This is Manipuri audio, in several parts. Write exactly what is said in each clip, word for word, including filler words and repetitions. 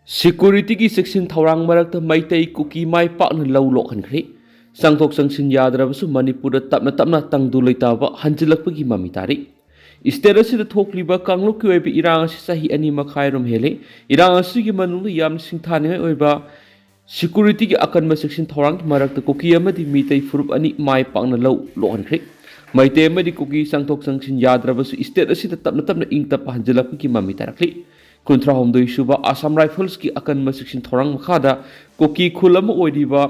ꯁꯦꯀ꯭ꯌꯨꯔꯤꯇꯤꯒꯤ ꯆꯦꯛꯁꯤꯟ ꯊꯧꯔꯥꯡ ꯃꯔꯛꯇ ꯃꯩꯇꯩ ꯀꯨꯀꯤ ꯃꯥꯏ ꯄꯥꯛꯅ ꯂꯧ ꯂꯣꯛꯍꯟꯈ꯭ꯔꯦ꯫ ꯆꯪꯊꯣꯛ ꯆꯪꯁꯤꯟ ꯌꯥꯗ꯭ꯔꯕꯁꯨ ꯃꯅꯤꯄꯨꯔꯗ ꯇꯞꯅ ꯇꯞꯅ ꯇꯪꯗꯨ ꯂꯩꯇꯥꯕ ꯍꯟꯖꯤꯜꯂꯛꯄꯒꯤ ꯃꯃꯤ ꯇꯥꯔꯤ꯫ ꯁ꯭ꯇꯦꯠ ꯑꯁꯤꯗ ꯊꯣꯛꯂꯤꯕ ꯀꯥꯡꯂꯨꯞꯀꯤ ꯑꯣꯏꯕ ꯏꯔꯥꯡ ꯑꯁꯤ ꯆꯍꯤ ꯑꯅꯤ ꯃꯈꯥꯏꯔꯣꯝ ꯍꯦꯜꯂꯦ꯫ ꯏꯔꯥꯡ ꯑꯁꯤꯒꯤ ꯃꯅꯨꯡꯗ ꯌꯥꯝꯅ ꯁꯤꯡꯊꯥꯅꯤꯡꯉꯥꯏ ꯑꯣꯏꯕ ꯁꯦꯀ꯭ꯌꯨꯔꯤꯇꯤꯒꯤ ꯑꯀꯟꯕ ꯆꯦꯛꯁꯤꯟ ꯊꯧꯔꯥꯡꯒꯤ ꯃꯔꯛꯇ ꯀꯨꯀꯤ ꯑꯃꯗꯤ ꯃꯤꯇꯩ ꯐꯨꯔꯨꯞ ꯑꯅꯤ ꯃꯥꯏ ꯄꯥꯛꯅ ꯂꯧ ꯂꯣꯛꯍꯟꯈ꯭ꯔꯦ꯫ ꯃꯩꯇꯩ ꯑꯃꯗꯤ ꯀꯨꯀꯤ ꯆꯪꯊꯣꯛ ꯆꯪꯁꯤꯟ ꯌꯥꯗ꯭ꯔꯕꯁꯨ ꯁ꯭ꯇꯦꯠ ꯑꯁꯤꯗ ꯇꯞꯅ ꯇꯞꯅ ꯏꯪ ꯇꯞꯄ ꯍꯟꯖꯤꯜꯂꯛꯄꯒꯤ ꯃꯃꯤ ꯇꯥꯔꯛꯂꯤ꯫ ꯀꯨꯟꯊ꯭ꯔꯥ ꯍꯨꯝꯗꯣꯏ ꯁꯨꯕ ꯑꯁꯥꯝ ꯔꯥꯏꯐꯜꯁꯀꯤ ꯑꯀꯟꯕ ꯆꯦꯛꯁꯤꯟ ꯊꯧꯔꯥꯡ ꯃꯈꯥꯗ ꯀꯨꯀꯤ ꯈꯨꯜ ꯑꯃ ꯑꯣꯏꯔꯤꯕ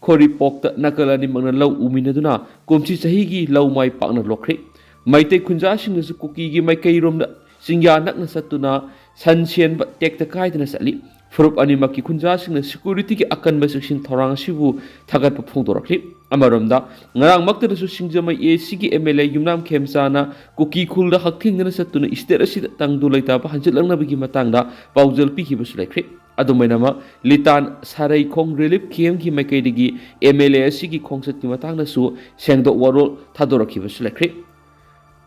ꯈꯣꯔꯤꯄꯣꯛꯇ ꯅꯥꯀꯜ ꯑꯅꯤꯃꯛꯅ ꯂꯧ ꯎꯃꯤꯟꯅꯗꯨꯅ ꯀꯨꯝꯁꯤ ꯆꯍꯤꯒꯤ ꯂꯧ ꯃꯥꯏ ꯄꯥꯛꯅ ꯂꯣꯛꯈ꯭ꯔꯦ꯫ ꯃꯩꯇꯩ ꯈꯨꯟꯖꯥꯁꯤꯡꯅꯁꯨ ꯀꯨꯀꯤꯒꯤ ꯃꯥꯏꯀꯩꯔꯣꯝꯗ ꯆꯤꯡꯌꯥ ꯅꯛꯅ ꯆꯠꯇꯨꯅ ꯁꯟ ꯁꯦꯟꯕ ꯇꯦꯛꯇ ꯀꯥꯏꯗꯅ ꯆꯠꯂꯤ꯫ ꯐꯨꯔꯨꯞ ꯑꯅꯤꯃꯛꯀꯤ ꯈꯨꯟꯖꯥꯁꯤꯡꯅ ꯁꯦꯀ꯭ꯌꯨꯔꯤꯇꯤꯒꯤ ꯑꯀꯟꯕ ꯆꯦꯛꯁꯤꯟ ꯊꯧꯔꯥꯡ ꯑꯁꯤꯕꯨ ꯊꯥꯒꯠꯄ ꯐꯣꯡꯗꯣꯔꯛꯂꯤ꯫ ꯑꯃꯔꯣꯝꯗ, ꯉꯔꯥꯡꯃꯛꯇꯗꯁꯨ ꯁꯤꯡꯖꯃꯩ ꯑꯦ ꯁꯤꯒꯤ ꯑꯦꯝ ꯑꯦꯜ ꯑꯦ ꯌꯨꯝꯅꯥꯝ ꯈꯦꯝꯆꯥꯅ ꯀꯨꯀꯤ ꯈꯨꯜꯗ ꯍꯛꯊꯦꯡꯅꯅ ꯆꯠꯇꯨꯅ ꯁ꯭ꯇꯦꯠ ꯑꯁꯤꯗ ꯇꯪꯗꯨ ꯂꯩꯇꯥꯕ ꯍꯟꯖꯤꯜꯂꯛꯅꯕꯒꯤ ꯃꯇꯥꯡꯗ ꯄꯥꯎꯖꯦꯜ ꯄꯤꯈꯤꯕꯁꯨ ꯂꯩꯈ꯭ꯔꯦ꯫ ꯑꯗꯨꯃꯥꯏꯅꯃꯛ, ꯂꯤꯇꯥꯟ ꯁꯥꯔꯩꯈꯣꯡ ꯔꯤꯂꯤꯐ ꯀꯦꯝꯞꯀꯤ ꯃꯥꯏꯀꯩꯗꯒꯤ ꯑꯦꯝ ꯑꯦꯜ ꯑꯦ ꯑꯁꯤꯒꯤ ꯈꯣꯡꯆꯠꯀꯤ ꯃꯇꯥꯡꯗꯁꯨ ꯁꯦꯡꯗꯣꯛ ꯋꯥꯔꯣꯜ ꯊꯥꯗꯣꯔꯛꯈꯤꯕꯁꯨ ꯂꯩꯈ꯭ꯔꯦ꯫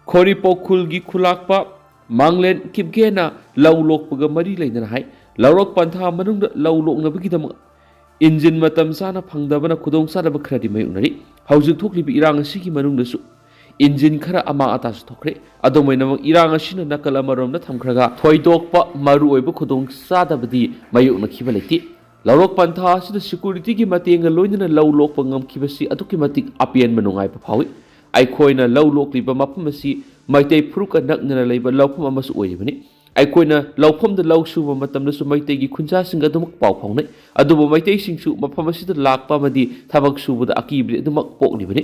ꯈꯣꯔꯤꯄꯣꯛ ꯈꯨꯜꯒꯤ ꯈꯨꯂꯥꯛꯄ ꯃꯥꯡꯂꯦꯟ ꯀꯤꯞꯒꯦꯅ ꯂꯧ ꯂꯣꯛꯄꯒ ꯃꯔꯤ ꯂꯩꯅꯅ ꯍꯥꯏ, ꯂꯧꯔꯣꯛ ꯄꯟꯊꯥ ꯃꯅꯨꯡꯗ ꯂꯧ ꯂꯣꯛꯅꯕꯒꯤꯗꯃꯛ ꯏꯟꯖꯤꯟ ꯃꯇꯝ ꯆꯥꯅ ꯐꯪꯗꯕꯅ ꯈꯨꯗꯣꯡꯆꯥꯗꯕ ꯈꯔꯗꯤ ꯃꯥꯌꯣꯛꯅꯔꯤ꯫ ꯍꯧꯖꯤꯛ ꯊꯣꯛꯂꯤꯕ ꯏꯔꯥꯡ ꯑꯁꯤꯒꯤ ꯃꯅꯨꯡꯗꯁꯨ ꯏꯟꯖꯤꯟ ꯈꯔ ꯑꯃꯥꯡ ꯑꯇꯥꯁꯨ ꯊꯣꯛꯈ꯭ꯔꯦ꯫ ꯑꯗꯨꯃꯥꯏꯅꯃꯛ, ꯏꯔꯥꯡ ꯑꯁꯤꯅ ꯅꯥꯀꯜ ꯑꯃꯔꯣꯝꯗ ꯊꯝꯈ꯭ꯔꯒ ꯊꯣꯏꯗꯣꯛꯄ ꯃꯔꯨꯑꯣꯏꯕ ꯈꯨꯗꯣꯡꯆꯥꯗꯕꯗꯤ ꯃꯥꯌꯣꯛꯅꯈꯤꯕ ꯂꯩꯇꯦ꯫ ꯂꯧꯔꯣꯛ ꯄꯟꯊꯥ ꯑꯁꯤꯗ ꯁꯦꯀ꯭ꯌꯨꯔꯤꯇꯤꯒꯤ ꯃꯇꯦꯡꯒ ꯂꯣꯏꯅꯅ ꯂꯧ ꯂꯣꯛꯄ ꯉꯝꯈꯤꯕꯁꯤ ꯑꯗꯨꯛꯀꯤ ꯃꯇꯤꯛ ꯑꯄꯦꯟꯕ ꯅꯨꯡꯉꯥꯏꯕ ꯐꯥꯎꯏ꯫ ꯑꯩꯈꯣꯏꯅ ꯂꯧ ꯂꯣꯛꯂꯤꯕ ꯃꯐꯝ ꯑꯁꯤ ꯃꯩꯇꯩ ꯐꯨꯔꯨꯞꯀ ꯅꯛꯅꯅ ꯂꯩꯕ ꯂꯧꯐꯝ ꯑꯃꯁꯨ ꯑꯣꯏꯔꯤꯕꯅꯤ꯫ ꯑꯩꯈꯣꯏꯅ ꯂꯧꯐꯝꯗ ꯂꯧ ꯁꯨꯕ ꯃꯇꯝꯗꯁꯨ ꯃꯩꯇꯩꯒꯤ ꯈꯨꯟꯖꯥꯁꯤꯡꯒ ꯑꯗꯨꯃꯛ ꯄꯥꯎ ꯐꯥꯎꯅꯩ꯫ ꯑꯗꯨꯕꯨ ꯃꯩꯇꯩꯁꯤꯡꯁꯨ ꯃꯐꯝ ꯑꯁꯤꯗ ꯂꯥꯛꯄ ꯑꯃꯗꯤ ꯊꯕꯛ ꯁꯨꯕꯗ ꯑꯀꯤꯕꯗꯤ ꯑꯗꯨꯃꯛ ꯄꯣꯛꯂꯤꯕꯅꯤ꯫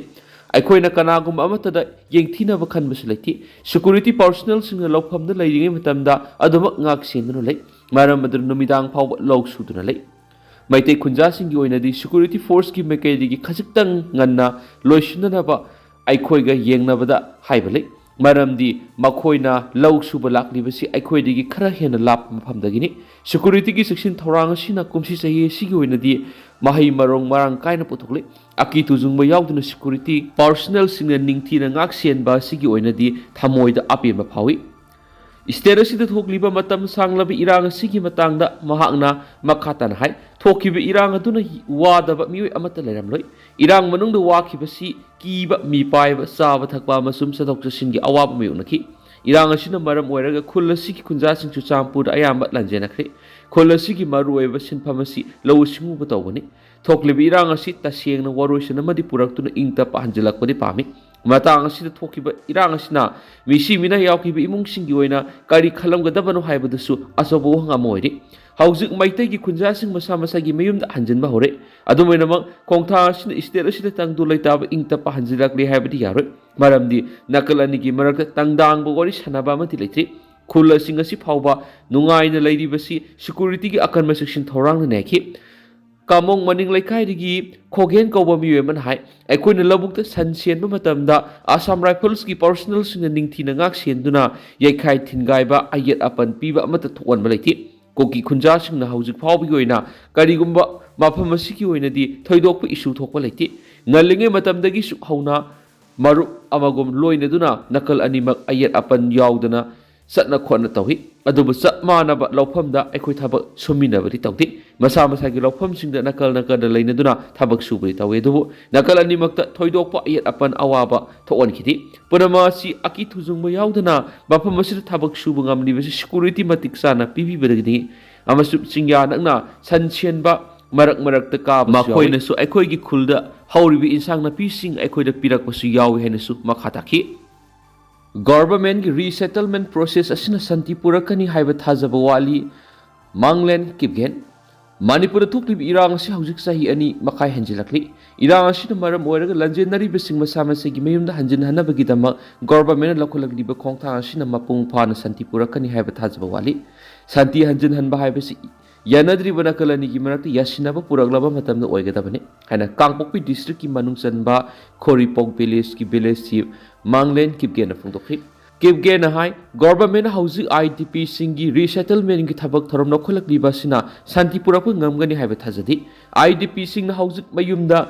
ꯑꯩꯈꯣꯏꯅ ꯀꯅꯥꯒꯨꯝꯕ ꯑꯃꯠꯇꯗ ꯌꯦꯡꯊꯤꯅꯕ ꯈꯟꯕꯁꯨ ꯂꯩꯇꯦ꯫ ꯁꯦꯀ꯭ꯌꯨꯔꯤꯇꯤ ꯄꯥꯔꯁꯣꯅꯦꯜꯁꯤꯡꯅ ꯂꯧꯐꯝꯗ ꯂꯩꯔꯤꯉꯩ ꯃꯇꯝꯗ ꯑꯗꯨꯃꯛ ꯉꯥꯛ ꯁꯦꯟꯗꯨꯅ ꯂꯩ꯫ ꯃꯔꯝ ꯑꯗꯨꯅ ꯅꯨꯃꯤꯗꯥꯡ ꯐꯥꯎꯕ ꯂꯧ ꯁꯨꯗꯨꯅ ꯂꯩ꯫ ꯃꯩꯇꯩ ꯈꯨꯟꯖꯥꯁꯤꯡꯒꯤ ꯑꯣꯏꯅꯗꯤ ꯁꯦꯀ꯭ꯌꯨꯔꯤꯇꯤ ꯐꯣꯔꯁꯀꯤ ꯃꯥꯏꯀꯩꯗꯒꯤ ꯈꯖꯤꯛꯇꯪ ꯉꯟꯅ ꯂꯣꯏꯁꯤꯟꯅꯅꯕ ꯑꯩꯈꯣꯏꯒ ꯌꯦꯡꯅꯕꯗ ꯍꯥꯏꯕ ꯂꯩ꯫ ꯃꯔꯝꯗꯤ ꯃꯈꯣꯏꯅ ꯂꯧ ꯁꯨꯕ ꯂꯥꯛꯂꯤꯕꯁꯤ ꯑꯩꯈꯣꯏꯗꯒꯤ ꯈꯔ ꯍꯦꯟꯅ ꯂꯥꯞꯄ ꯃꯐꯝꯗꯒꯤꯅꯤ꯫ ꯁꯦꯀ꯭ꯌꯨꯔꯤꯇꯤꯒꯤ ꯆꯦꯛꯁꯤꯟ ꯊꯧꯔꯥꯡ ꯑꯁꯤꯅ ꯀꯨꯝꯁꯤ ꯆꯍꯤ ꯑꯁꯤꯒꯤ ꯑꯣꯏꯅꯗꯤ ꯃꯍꯩ ꯃꯔꯣꯡ ꯃꯔꯥꯡ ꯀꯥꯏꯅ ꯄꯨꯊꯣꯛꯂꯤ꯫ ꯑꯀꯤ ꯇꯨꯖꯨꯡꯕ ꯌꯥꯎꯗꯅ ꯁꯦꯀ꯭ꯌꯨꯔꯤꯇꯤ ꯄꯥꯔꯁꯣꯅꯦꯜꯁꯤꯡꯅ ꯅꯤꯡꯊꯤꯅ ꯉꯥꯛ ꯁꯦꯟꯕ ꯑꯁꯤꯒꯤ ꯑꯣꯏꯅꯗꯤ ꯊꯃꯣꯏꯗ ꯑꯄꯦꯟꯕ ꯐꯥꯎꯏ꯫ ꯁ꯭ꯇꯦꯠ ꯑꯁꯤꯗ ꯊꯣꯛꯂꯤꯕ ꯃꯇꯝ ꯁꯥꯡꯂꯕ ꯏꯔꯥꯡ ꯑꯁꯤꯒꯤ ꯃꯇꯥꯡꯗ ꯃꯍꯥꯛꯅ ꯃꯈꯥ ꯇꯥꯅ ꯍꯥꯏ, ꯊꯣꯛꯈꯤꯕ ꯏꯔꯥꯡ ꯑꯗꯨꯅ ꯋꯥꯗꯕ ꯃꯤꯑꯣꯏ ꯑꯃꯠꯇ ꯂꯩꯔꯝꯂꯣꯏ꯫ ꯏꯔꯥꯡ ꯃꯅꯨꯡꯗ ꯋꯥꯈꯤꯕꯁꯤ ꯀꯤꯕ, ꯃꯤꯄꯥꯏꯕ, ꯆꯥꯕ ꯊꯛꯄ ꯑꯃꯁꯨꯡ ꯆꯠꯊꯣꯛ ꯆꯠꯁꯤꯟꯒꯤ ꯑꯋꯥꯕ ꯃꯥꯌꯣꯛꯅꯈꯤ꯫ ꯏꯔꯥꯡ ꯑꯁꯤꯅ ꯃꯔꯝ ꯑꯣꯏꯔꯒ ꯈꯨꯜ ꯑꯁꯤꯒꯤ ꯈꯨꯟꯖꯥꯁꯤꯡ ꯆꯨꯔꯆꯥꯟꯄꯨꯔꯗ ꯑꯌꯥꯝꯕ ꯂꯥꯟꯖꯦꯟꯅꯈ꯭ꯔꯦ꯫ ꯈꯨꯜ ꯑꯁꯤꯒꯤ ꯃꯔꯨꯑꯣꯏꯕ ꯁꯤꯟꯐꯝ ꯑꯁꯤ ꯂꯧꯎ ꯁꯤꯡꯎꯕ ꯇꯧꯕꯅꯤ꯫ ꯊꯣꯛꯂꯤꯕ ꯏꯔꯥꯡ ꯑꯁꯤ ꯇꯁꯦꯡꯅ ꯋꯥꯔꯣꯏꯁꯤꯟ ꯑꯃꯗꯤ ꯄꯨꯔꯛꯇꯨꯅ ꯏꯪ ꯇꯞꯄ ꯍꯟꯖꯤꯜꯂꯛꯄꯗꯤ ꯄꯥꯝꯃꯤ꯫ ꯃꯇꯥꯡ ꯑꯁꯤꯗ ꯊꯣꯛꯈꯤꯕ ꯏꯔꯥꯡ ꯑꯁꯤꯅ ꯃꯤꯁꯤ ꯃꯤꯅꯥ ꯌꯥꯎꯈꯤꯕ ꯏꯃꯨꯡꯁꯤꯡꯒꯤ ꯑꯣꯏꯅ ꯀꯔꯤ ꯈꯜꯂꯝꯒꯗꯕꯅꯣ ꯍꯥꯏꯕꯗꯨꯁꯨ ꯑꯆꯧꯕ ꯋꯥꯍꯪ ꯑꯃ ꯑꯣꯏꯔꯤ꯫ ꯍꯧꯖꯤꯛ ꯃꯩꯇꯩꯒꯤ ꯈꯨꯟꯖꯥꯁꯤꯡ ꯃꯁꯥ ꯃꯁꯥꯒꯤ ꯃꯌꯨꯝꯗ ꯍꯟꯖꯤꯟꯕ ꯍꯧꯔꯦ꯫ ꯑꯗꯨꯝ ꯑꯣꯏꯅꯃꯛ, ꯈꯣꯡꯊꯥꯡ ꯑꯁꯤꯅ ꯁ꯭ꯇꯦꯠ ꯑꯁꯤꯗ ꯇꯪꯗꯨ ꯂꯩꯇꯥꯕ ꯏꯪ ꯇꯞꯄ ꯍꯟꯖꯤꯜꯂꯛꯂꯦ ꯍꯥꯏꯕꯗꯤ ꯌꯥꯔꯣꯏ꯫ ꯃꯔꯝꯗꯤ ꯅꯥꯀꯜ ꯑꯅꯤꯒꯤ ꯃꯔꯛꯇ ꯇꯪꯗꯥꯡꯕ ꯋꯥꯔꯤ ꯁꯥꯟꯅꯕ ꯑꯃꯗꯤ ꯂꯩꯇ꯭ꯔꯤ꯫ ꯈꯨꯜ ꯑꯁꯤ ꯉꯁꯤ ꯐꯥꯎꯕ ꯅꯨꯡꯉꯥꯏꯅ ꯂꯩꯔꯤꯕꯁꯤ ꯁꯦꯀ꯭ꯌꯨꯔꯤꯇꯤꯒꯤ ꯑꯀꯟꯕ ꯆꯦꯛꯁꯤꯟ ꯊꯧꯔꯥꯡꯅ ꯅꯦꯛꯈꯤ꯫ ꯀꯥꯃꯣꯡ ꯃꯅꯤꯡ ꯂꯩꯀꯥꯏꯗꯒꯤ ꯈꯣꯒꯦꯟ ꯀꯧꯕ ꯃꯤꯑꯣꯏ ꯑꯃꯅ ꯍꯥꯏ, ꯑꯩꯈꯣꯏꯅ ꯂꯧꯕꯨꯛꯇ ꯁꯟ ꯁꯦꯟꯕ ꯃꯇꯝꯗ ꯑꯁꯥꯝ ꯔꯥꯏꯐꯜꯁꯀꯤ ꯄꯥꯔꯁꯣꯅꯦꯜꯁꯤꯡꯅ ꯅꯤꯡꯊꯤꯅ ꯉꯥꯛ ꯁꯦꯟꯗꯨꯅ ꯌꯩꯈꯥꯏ ꯊꯤꯟꯒꯥꯏꯕ, ꯑꯌꯦꯠ ꯑꯄꯟ ꯄꯤꯕ ꯑꯃꯠꯇ ꯊꯣꯛꯍꯟꯕ ꯂꯩꯇꯦ꯫ ꯀꯨꯀꯤ ꯈꯨꯟꯖꯥꯁꯤꯡꯅ ꯍꯧꯖꯤꯛ ꯐꯥꯎꯕꯒꯤ ꯑꯣꯏꯅ ꯀꯔꯤꯒꯨꯝꯕ ꯃꯐꯝ ꯑꯁꯤꯒꯤ ꯑꯣꯏꯅꯗꯤ ꯊꯣꯏꯗꯣꯛꯄ ꯏꯁꯨ ꯊꯣꯛꯄ ꯂꯩꯇꯦ꯫ ꯉꯜꯂꯤꯉꯩ ꯃꯇꯝꯗꯒꯤꯁꯨ ꯍꯧꯅ ꯃꯔꯨꯞ ꯑꯃꯒꯨꯝ ꯂꯣꯏꯅꯗꯨꯅ ꯅꯥꯀꯜ ꯑꯅꯤꯃꯛ ꯑꯌꯦꯠ ꯑꯄꯟ ꯌꯥꯎꯗꯅ ꯆꯠꯅ ꯈꯣꯠꯅ ꯇꯧꯏ꯫ ꯑꯗꯨꯕꯨ ꯆꯞ ꯃꯥꯟꯅꯕ ꯂꯧꯐꯝꯗ ꯑꯩꯈꯣꯏ ꯊꯕꯛ ꯁꯨꯃꯤꯟꯅꯕꯗꯤ ꯇꯧꯗꯦ꯫ ꯃꯁꯥ ꯃꯁꯥꯒꯤ ꯂꯧꯐꯝꯁꯤꯡꯗ ꯅꯥꯀꯜ ꯅꯥꯀꯜꯗ ꯂꯩꯅꯗꯨꯅ ꯊꯕꯛ ꯁꯨꯕꯗꯤ ꯇꯧꯏ꯫ ꯑꯗꯨꯕꯨ ꯅꯥꯀꯜ ꯑꯅꯤꯃꯛꯇ ꯊꯣꯏꯗꯣꯛꯄ ꯑꯌꯦꯠ ꯑꯄꯟ ꯑꯋꯥꯕ ꯊꯣꯛꯍꯟꯈꯤꯗꯦ꯫ ꯄꯨꯝꯅꯃꯛ ꯑꯁꯤ ꯑꯀꯤ ꯊꯨꯖꯨꯡꯕ ꯌꯥꯎꯗꯅ ꯃꯐꯝ ꯑꯁꯤꯗ ꯊꯕꯛ ꯁꯨꯕ ꯉꯝꯂꯤꯕꯁꯤ ꯁꯦꯀ꯭ꯌꯨꯔꯤꯇꯤ ꯃꯇꯤꯛ ꯆꯥꯅ ꯄꯤꯕꯤꯕꯗꯒꯤꯅꯤ꯫ ꯑꯃꯁꯨꯡ ꯆꯤꯡꯌꯥ ꯅꯛꯅ ꯁꯟ ꯁꯦꯟꯕ, ꯃꯔꯛ ꯃꯔꯛꯇ ꯀꯥꯕꯁꯨ ꯌꯥꯎꯏ꯫ ꯃꯈꯣꯏꯅꯁꯨ ꯑꯩꯈꯣꯏꯒꯤ ꯈꯨꯜꯗ ꯍꯧꯔꯤꯕ ꯏꯟꯁꯥꯡ ꯅꯥꯄꯤꯁꯤꯡ ꯑꯩꯈꯣꯏꯗ ꯄꯤꯔꯛꯄꯁꯨ ꯌꯥꯎꯏ ꯍꯥꯏꯅꯁꯨ ꯃꯈꯥ ꯇꯥꯈꯤ꯫ ꯒꯣꯚꯔꯟꯃꯦꯟꯠꯀꯤ ꯔꯤꯁꯦꯇꯜꯃꯦꯟꯠ ꯄ꯭ꯔꯣꯁꯦꯁ ꯑꯁꯤꯅ ꯁꯥꯟꯇꯤ ꯄꯨꯔꯛꯀꯅꯤ ꯍꯥꯏꯕ ꯊꯥꯖꯕ ꯋꯥꯠꯂꯤ, ꯃꯥꯡꯂꯦꯟ ꯀꯤꯞꯒꯦꯟ꯫ ꯃꯅꯤꯄꯨꯔꯗ ꯊꯣꯛꯂꯤꯕ ꯏꯔꯥꯡ ꯑꯁꯤ ꯍꯧꯖꯤꯛ ꯆꯍꯤ ꯑꯅꯤ ꯃꯈꯥꯏ ꯍꯦꯟꯖꯤꯜꯂꯛꯂꯤ꯫ ꯏꯔꯥꯡ ꯑꯁꯤꯅ ꯃꯔꯝ ꯑꯣꯏꯔꯒ ꯂꯥꯟꯖꯦꯟꯅꯔꯤꯕꯁꯤꯡ ꯃꯁꯥ ꯃꯁꯥꯒꯤ ꯃꯌꯨꯝꯗ ꯍꯟꯖꯤꯟꯍꯟꯅꯕꯒꯤꯗꯃꯛ ꯒꯣꯚꯔꯟꯃꯦꯟꯠꯅ ꯂꯧꯈꯠꯂꯛꯂꯤꯕ ꯈꯣꯡꯊꯥꯡ ꯑꯁꯤꯅ ꯃꯄꯨꯡ ꯐꯥꯅ ꯁꯥꯟꯇꯤ ꯄꯨꯔꯛꯀꯅꯤ ꯍꯥꯏꯕ ꯊꯥꯖꯕ ꯋꯥꯠꯂꯤ꯫ ꯁꯥꯟꯇꯤ ꯍꯟꯖꯤꯟꯍꯟꯕ ꯍꯥꯏꯕꯁꯤ ꯌꯥꯅꯗ꯭ꯔꯤꯕ ꯅꯥꯀꯜ ꯑꯅꯤꯒꯤ ꯃꯔꯛꯇ ꯌꯥꯁꯤꯟꯅꯕ ꯄꯨꯔꯛꯂꯕ ꯃꯇꯝꯗ ꯑꯣꯏꯒꯗꯕꯅꯤ ꯍꯥꯏꯅ ꯀꯥꯡꯄꯣꯛꯄꯤ ꯗꯤꯁꯇ꯭ꯔꯤꯛꯀꯤ ꯃꯅꯨꯡ ꯆꯟꯕ ꯈꯣꯔꯤꯄꯣꯛ ꯚꯤꯂꯦꯖꯀꯤ ꯚꯤꯂꯦꯖ ꯆꯤꯐ ꯃꯥꯡꯂꯦꯟ ꯀꯤꯞꯒꯦꯟꯅ ꯐꯣꯡꯗꯣꯛꯈꯤ꯫ ꯀꯤꯞꯒꯦꯟꯅ ꯍꯥꯏ, ꯒꯣꯚꯔꯟꯃꯦꯟꯠꯅ ꯍꯧꯖꯤꯛ ꯑꯥꯏ ꯗꯤ ꯄꯤꯁꯤꯡꯒꯤ ꯔꯤꯁꯦꯇꯜꯃꯦꯟꯠꯀꯤ ꯊꯕꯛ ꯊꯧꯔꯝ ꯂꯧꯈꯠꯂꯛꯂꯤꯕ ꯑꯁꯤꯅ ꯁꯥꯟꯇꯤ ꯄꯨꯔꯛꯄ ꯉꯝꯒꯅꯤ ꯍꯥꯏꯕ ꯊꯥꯖꯗꯦ꯫ ꯑꯥꯏ ꯗꯤ ꯄꯤꯁꯤꯡꯅ ꯍꯧꯖꯤꯛ ꯃꯌꯨꯝꯗ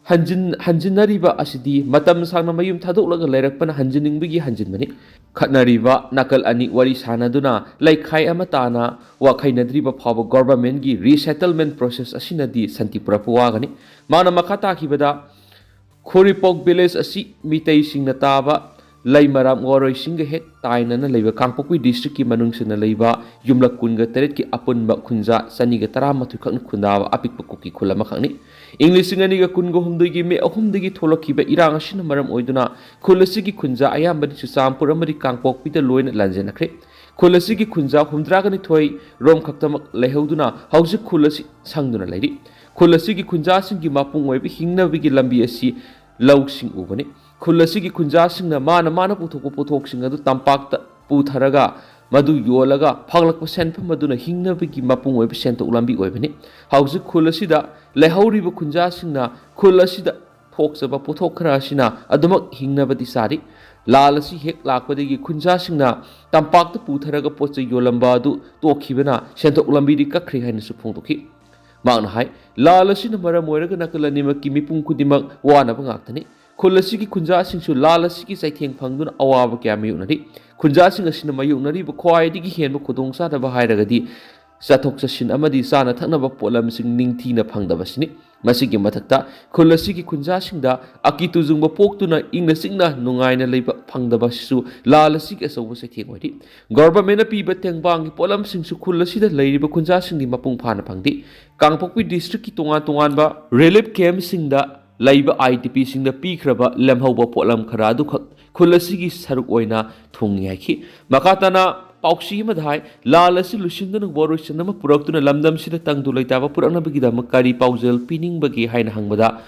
ꯍꯟꯖꯤꯟ-, ꯍꯟꯖꯤꯟꯅꯔꯤꯕ ꯑꯁꯤꯗꯤ ꯃꯇꯝ ꯁꯥꯡꯅ ꯃꯌꯨꯝ ꯊꯥꯗꯣꯛꯂꯒ ꯂꯩꯔꯛꯄꯅ ꯍꯟꯖꯤꯟꯅꯤꯡꯕꯒꯤ ꯍꯟꯖꯤꯟꯕꯅꯤ꯫ ꯈꯠꯅꯔꯤꯕ ꯅꯥꯀꯜ ꯑꯅꯤ ꯋꯥꯔꯤ ꯁꯥꯅꯗꯨꯅ ꯂꯩꯈꯥꯏ ꯑꯃ ꯇꯥꯅ ꯋꯥꯈꯩꯅꯗ꯭ꯔꯤꯕ ꯐꯥꯎꯕ governmentꯀꯤ resettlement process ꯑꯁꯤꯅꯗꯤ ꯁꯥꯟꯇꯤ ꯄꯨꯔꯛꯄ ꯋꯥꯒꯅꯤ꯫ ꯃꯥꯅ ꯃꯈꯥ ꯇꯥꯈꯤꯕꯗ, ꯈꯣꯔꯤꯄꯣꯛ village ꯑꯁꯤ ꯃꯤꯇꯩꯁꯤꯡꯅ ꯇꯥꯕ ꯂꯩꯃꯔꯥꯝ ꯋꯥꯔꯣꯏꯁꯤꯡꯒ ꯍꯦꯛ ꯇꯥꯏꯅꯅ ꯂꯩꯕ ꯀꯥꯡꯄꯣꯛꯄꯤ districtꯀꯤ ꯃꯅꯨꯡ ꯆꯟꯅ ꯂꯩꯕ ꯌꯨꯝꯂꯛ ꯀꯨꯟꯒ ꯇꯔꯦꯠꯀꯤ ꯑꯄꯨꯟꯕ ꯈꯨꯟꯖꯥ ꯆꯅꯤꯒ ꯇꯔꯥꯃꯥꯊꯣꯏ ꯈꯛꯅ ꯈꯨꯟꯗꯥꯕ ꯑꯄꯤꯛꯄ ꯀꯨꯀꯤ ꯈꯨꯜ ꯑꯃꯈꯛꯅꯤ꯫ ꯏꯪ ꯂꯤꯁꯤꯡ ꯑꯅꯤꯒ ꯀꯨꯟꯒ ꯍꯨꯝꯗꯣꯏꯒꯤ ꯃꯦ ꯑꯍꯨꯝꯗꯒꯤ ꯊꯣꯛꯂꯛꯈꯤꯕ ꯏꯔꯥꯡ ꯑꯁꯤꯅ ꯃꯔꯝ ꯑꯣꯏꯗꯨꯅ ꯈꯨꯜ ꯑꯁꯤꯒꯤ ꯈꯨꯟꯖꯥ ꯑꯌꯥꯝꯕꯗꯤ ꯆꯨꯔꯆꯥꯟꯄꯨꯔ ꯑꯃꯗꯤ ꯀꯥꯡꯄꯣꯛꯄꯤꯗ ꯂꯣꯏꯅ ꯂꯥꯟꯖꯦꯟꯅꯈ꯭ꯔꯦ꯫ ꯈꯨꯜ ꯑꯁꯤꯒꯤ ꯈꯨꯟꯖꯥ ꯍꯨꯝꯗ꯭ꯔꯥꯒ ꯅꯤꯊꯣꯏ ꯔꯣꯝ ꯈꯛꯇꯃꯛ ꯂꯩꯍꯧꯗꯨꯅ ꯍꯧꯖꯤꯛ ꯈꯨꯜ ꯑꯁꯤ ꯁꯪꯗꯨꯅ ꯂꯩꯔꯤ꯫ ꯈꯨꯜ ꯑꯁꯤꯒꯤ ꯈꯨꯟꯖꯥꯁꯤꯡꯒꯤ ꯃꯄꯨꯡ ꯑꯣꯏꯕ ꯍꯤꯡꯅꯕꯒꯤ ꯂꯝꯕꯤ ꯑꯁꯤ ꯂꯧꯁꯤꯡ ꯎꯕꯅꯤ꯫ ꯈꯨꯜ ꯑꯁꯤꯒꯤ ꯈꯨꯟꯖꯥꯁꯤꯡꯅ ꯃꯥꯅ ꯃꯥꯅ ꯄꯨꯊꯣꯛꯄ ꯄꯣꯠꯊꯣꯛꯁꯤꯡ ꯑꯗꯨ ꯇꯝꯄꯥꯛꯇ ꯄꯨꯊꯔꯒ ꯃꯗꯨ ꯌꯣꯜꯂꯒ ꯐꯪꯂꯛꯄ ꯁꯦꯟꯐꯝ ꯑꯗꯨꯅ ꯍꯤꯡꯅꯕꯒꯤ ꯃꯄꯨꯡ ꯑꯣꯏꯕ ꯁꯦꯟꯊꯣꯛ ꯂꯝꯕꯤ ꯑꯣꯏꯕꯅꯤ꯫ ꯍꯧꯖꯤꯛ ꯈꯨꯜ ꯑꯁꯤꯗ ꯂꯩꯍꯧꯔꯤꯕ ꯈꯨꯟꯖꯥꯁꯤꯡꯅ ꯈꯨꯜ ꯑꯁꯤꯗ ꯊꯣꯛꯆꯕ ꯄꯣꯠꯊꯣꯛ ꯈꯔ ꯑꯁꯤꯅ ꯑꯗꯨꯃꯛ ꯍꯤꯡꯅꯕꯗꯤ ꯆꯥꯔꯤ꯫ ꯂꯥꯟ ꯑꯁꯤ ꯍꯦꯛ ꯂꯥꯛꯄꯗꯒꯤ ꯈꯨꯟꯖꯥꯁꯤꯡꯅ ꯇꯝꯄꯥꯛꯇ ꯄꯨꯊꯔꯒ ꯄꯣꯠ ꯆꯩ ꯌꯣꯜꯂꯝꯕ ꯑꯗꯨ ꯇꯣꯛꯈꯤꯕꯅ ꯁꯦꯟꯊꯣꯛ ꯂꯝꯕꯤꯗꯤ ꯀꯛꯈ꯭ꯔꯦ ꯍꯥꯏꯅꯁꯨ ꯐꯣꯡꯗꯣꯛꯈꯤ꯫ ꯃꯍꯥꯛꯅ ꯍꯥꯏ, ꯂꯥꯟ ꯑꯁꯤꯅ ꯃꯔꯝ ꯑꯣꯏꯔꯒ ꯅꯥꯀꯜ ꯑꯅꯤꯃꯛꯀꯤ ꯃꯤꯄꯨꯝ ꯈꯨꯗꯤꯡꯃꯛ ꯋꯥꯅꯕ ꯉꯥꯛꯇꯅꯤ꯫ ꯈꯨꯜ ꯑꯁꯤꯒꯤ ꯈꯨꯟꯖꯥꯁꯤꯡꯁꯨ ꯂꯥꯟ ꯑꯁꯤꯒꯤ ꯆꯩꯊꯦꯡ ꯐꯪꯗꯨꯅ ꯑꯋꯥꯕ ꯀꯌꯥ ꯃꯥꯌꯣꯛꯅꯔꯤ꯫ ꯈꯨꯟꯖꯥꯁꯤꯡ ꯑꯁꯤꯅ ꯃꯥꯌꯣꯛꯅꯔꯤꯕ ꯈ꯭ꯋꯥꯏꯗꯒꯤ ꯍꯦꯟꯕ ꯈꯨꯗꯣꯡꯆꯥꯗꯕ ꯍꯥꯏꯔꯒꯗꯤ ꯆꯠꯊꯣꯛ ꯆꯠꯁꯤꯟ ꯑꯃꯗꯤ ꯆꯥꯅ ꯊꯛꯅꯕ ꯄꯣꯠꯂꯝꯁꯤꯡ ꯅꯤꯡꯊꯤꯅ ꯐꯪꯗꯕꯁꯤꯅꯤ꯫ ꯃꯁꯤꯒꯤ ꯃꯊꯛꯇ ꯈꯨꯜ ꯑꯁꯤꯒꯤ ꯈꯨꯟꯖꯥꯁꯤꯡꯗ ꯑꯀꯤ ꯇꯨꯖꯨꯡꯕ ꯄꯣꯛꯇꯨꯅ ꯏꯪꯅ ꯆꯤꯛꯅ ꯅꯨꯡꯉꯥꯏꯅ ꯂꯩꯕ ꯐꯪꯗꯕ ꯑꯁꯤꯁꯨ ꯂꯥꯟ ꯑꯁꯤꯒꯤ ꯑꯆꯧꯕ ꯆꯩꯊꯦꯡ ꯑꯣꯏꯔꯤ꯫ Governmentꯅ ꯄꯤꯕ ꯇꯦꯡꯕꯥꯡꯒꯤ ꯄꯣꯠꯂꯝꯁꯤꯡꯁꯨ ꯈꯨꯜ ꯑꯁꯤꯗ ꯂꯩꯔꯤꯕ ꯈꯨꯟꯖꯥꯁꯤꯡꯗꯤ ꯃꯄꯨꯡ ꯐꯥꯅ ꯐꯪꯗꯦ꯫ ꯀꯥꯡꯄꯣꯛꯄꯤ districtꯀꯤ ꯇꯣꯉꯥꯟ ꯇꯣꯉꯥꯟꯕ relief campꯁꯤꯡꯗ ꯂꯩꯕ IDPꯁꯤꯡꯗ ꯄꯤꯈ꯭ꯔꯕ ꯂꯦꯝꯍꯧꯕ ꯄꯣꯠꯂꯝ ꯈꯔ ꯑꯗꯨꯈꯛ ꯈꯨꯜ ꯑꯁꯤꯒꯤ ꯁꯔꯨꯛ ꯑꯣꯏꯅ ꯊꯨꯡꯏ ꯍꯥꯏꯈꯤ꯫ ꯃꯈꯥ ꯇꯥꯅ ꯄꯥꯎꯆꯦ ꯑꯃꯗ ꯍꯥꯏ, ꯂꯥꯟ ꯑꯁꯤ ꯂꯣꯏꯁꯤꯟꯗꯨꯅ ꯋꯥꯔꯣꯏꯁꯤꯟ ꯑꯃ ꯄꯨꯔꯛꯇꯨꯅ ꯂꯝꯗꯝꯁꯤꯗ ꯇꯪꯗꯨ ꯂꯩꯇꯥꯕ ꯄꯨꯔꯛꯅꯕꯒꯤꯗꯃꯛ ꯀꯔꯤ ꯄꯥꯎꯖꯦꯜ ꯄꯤꯅꯤꯡꯕꯒꯦ ꯍꯥꯏꯅ ꯍꯪꯕꯗ,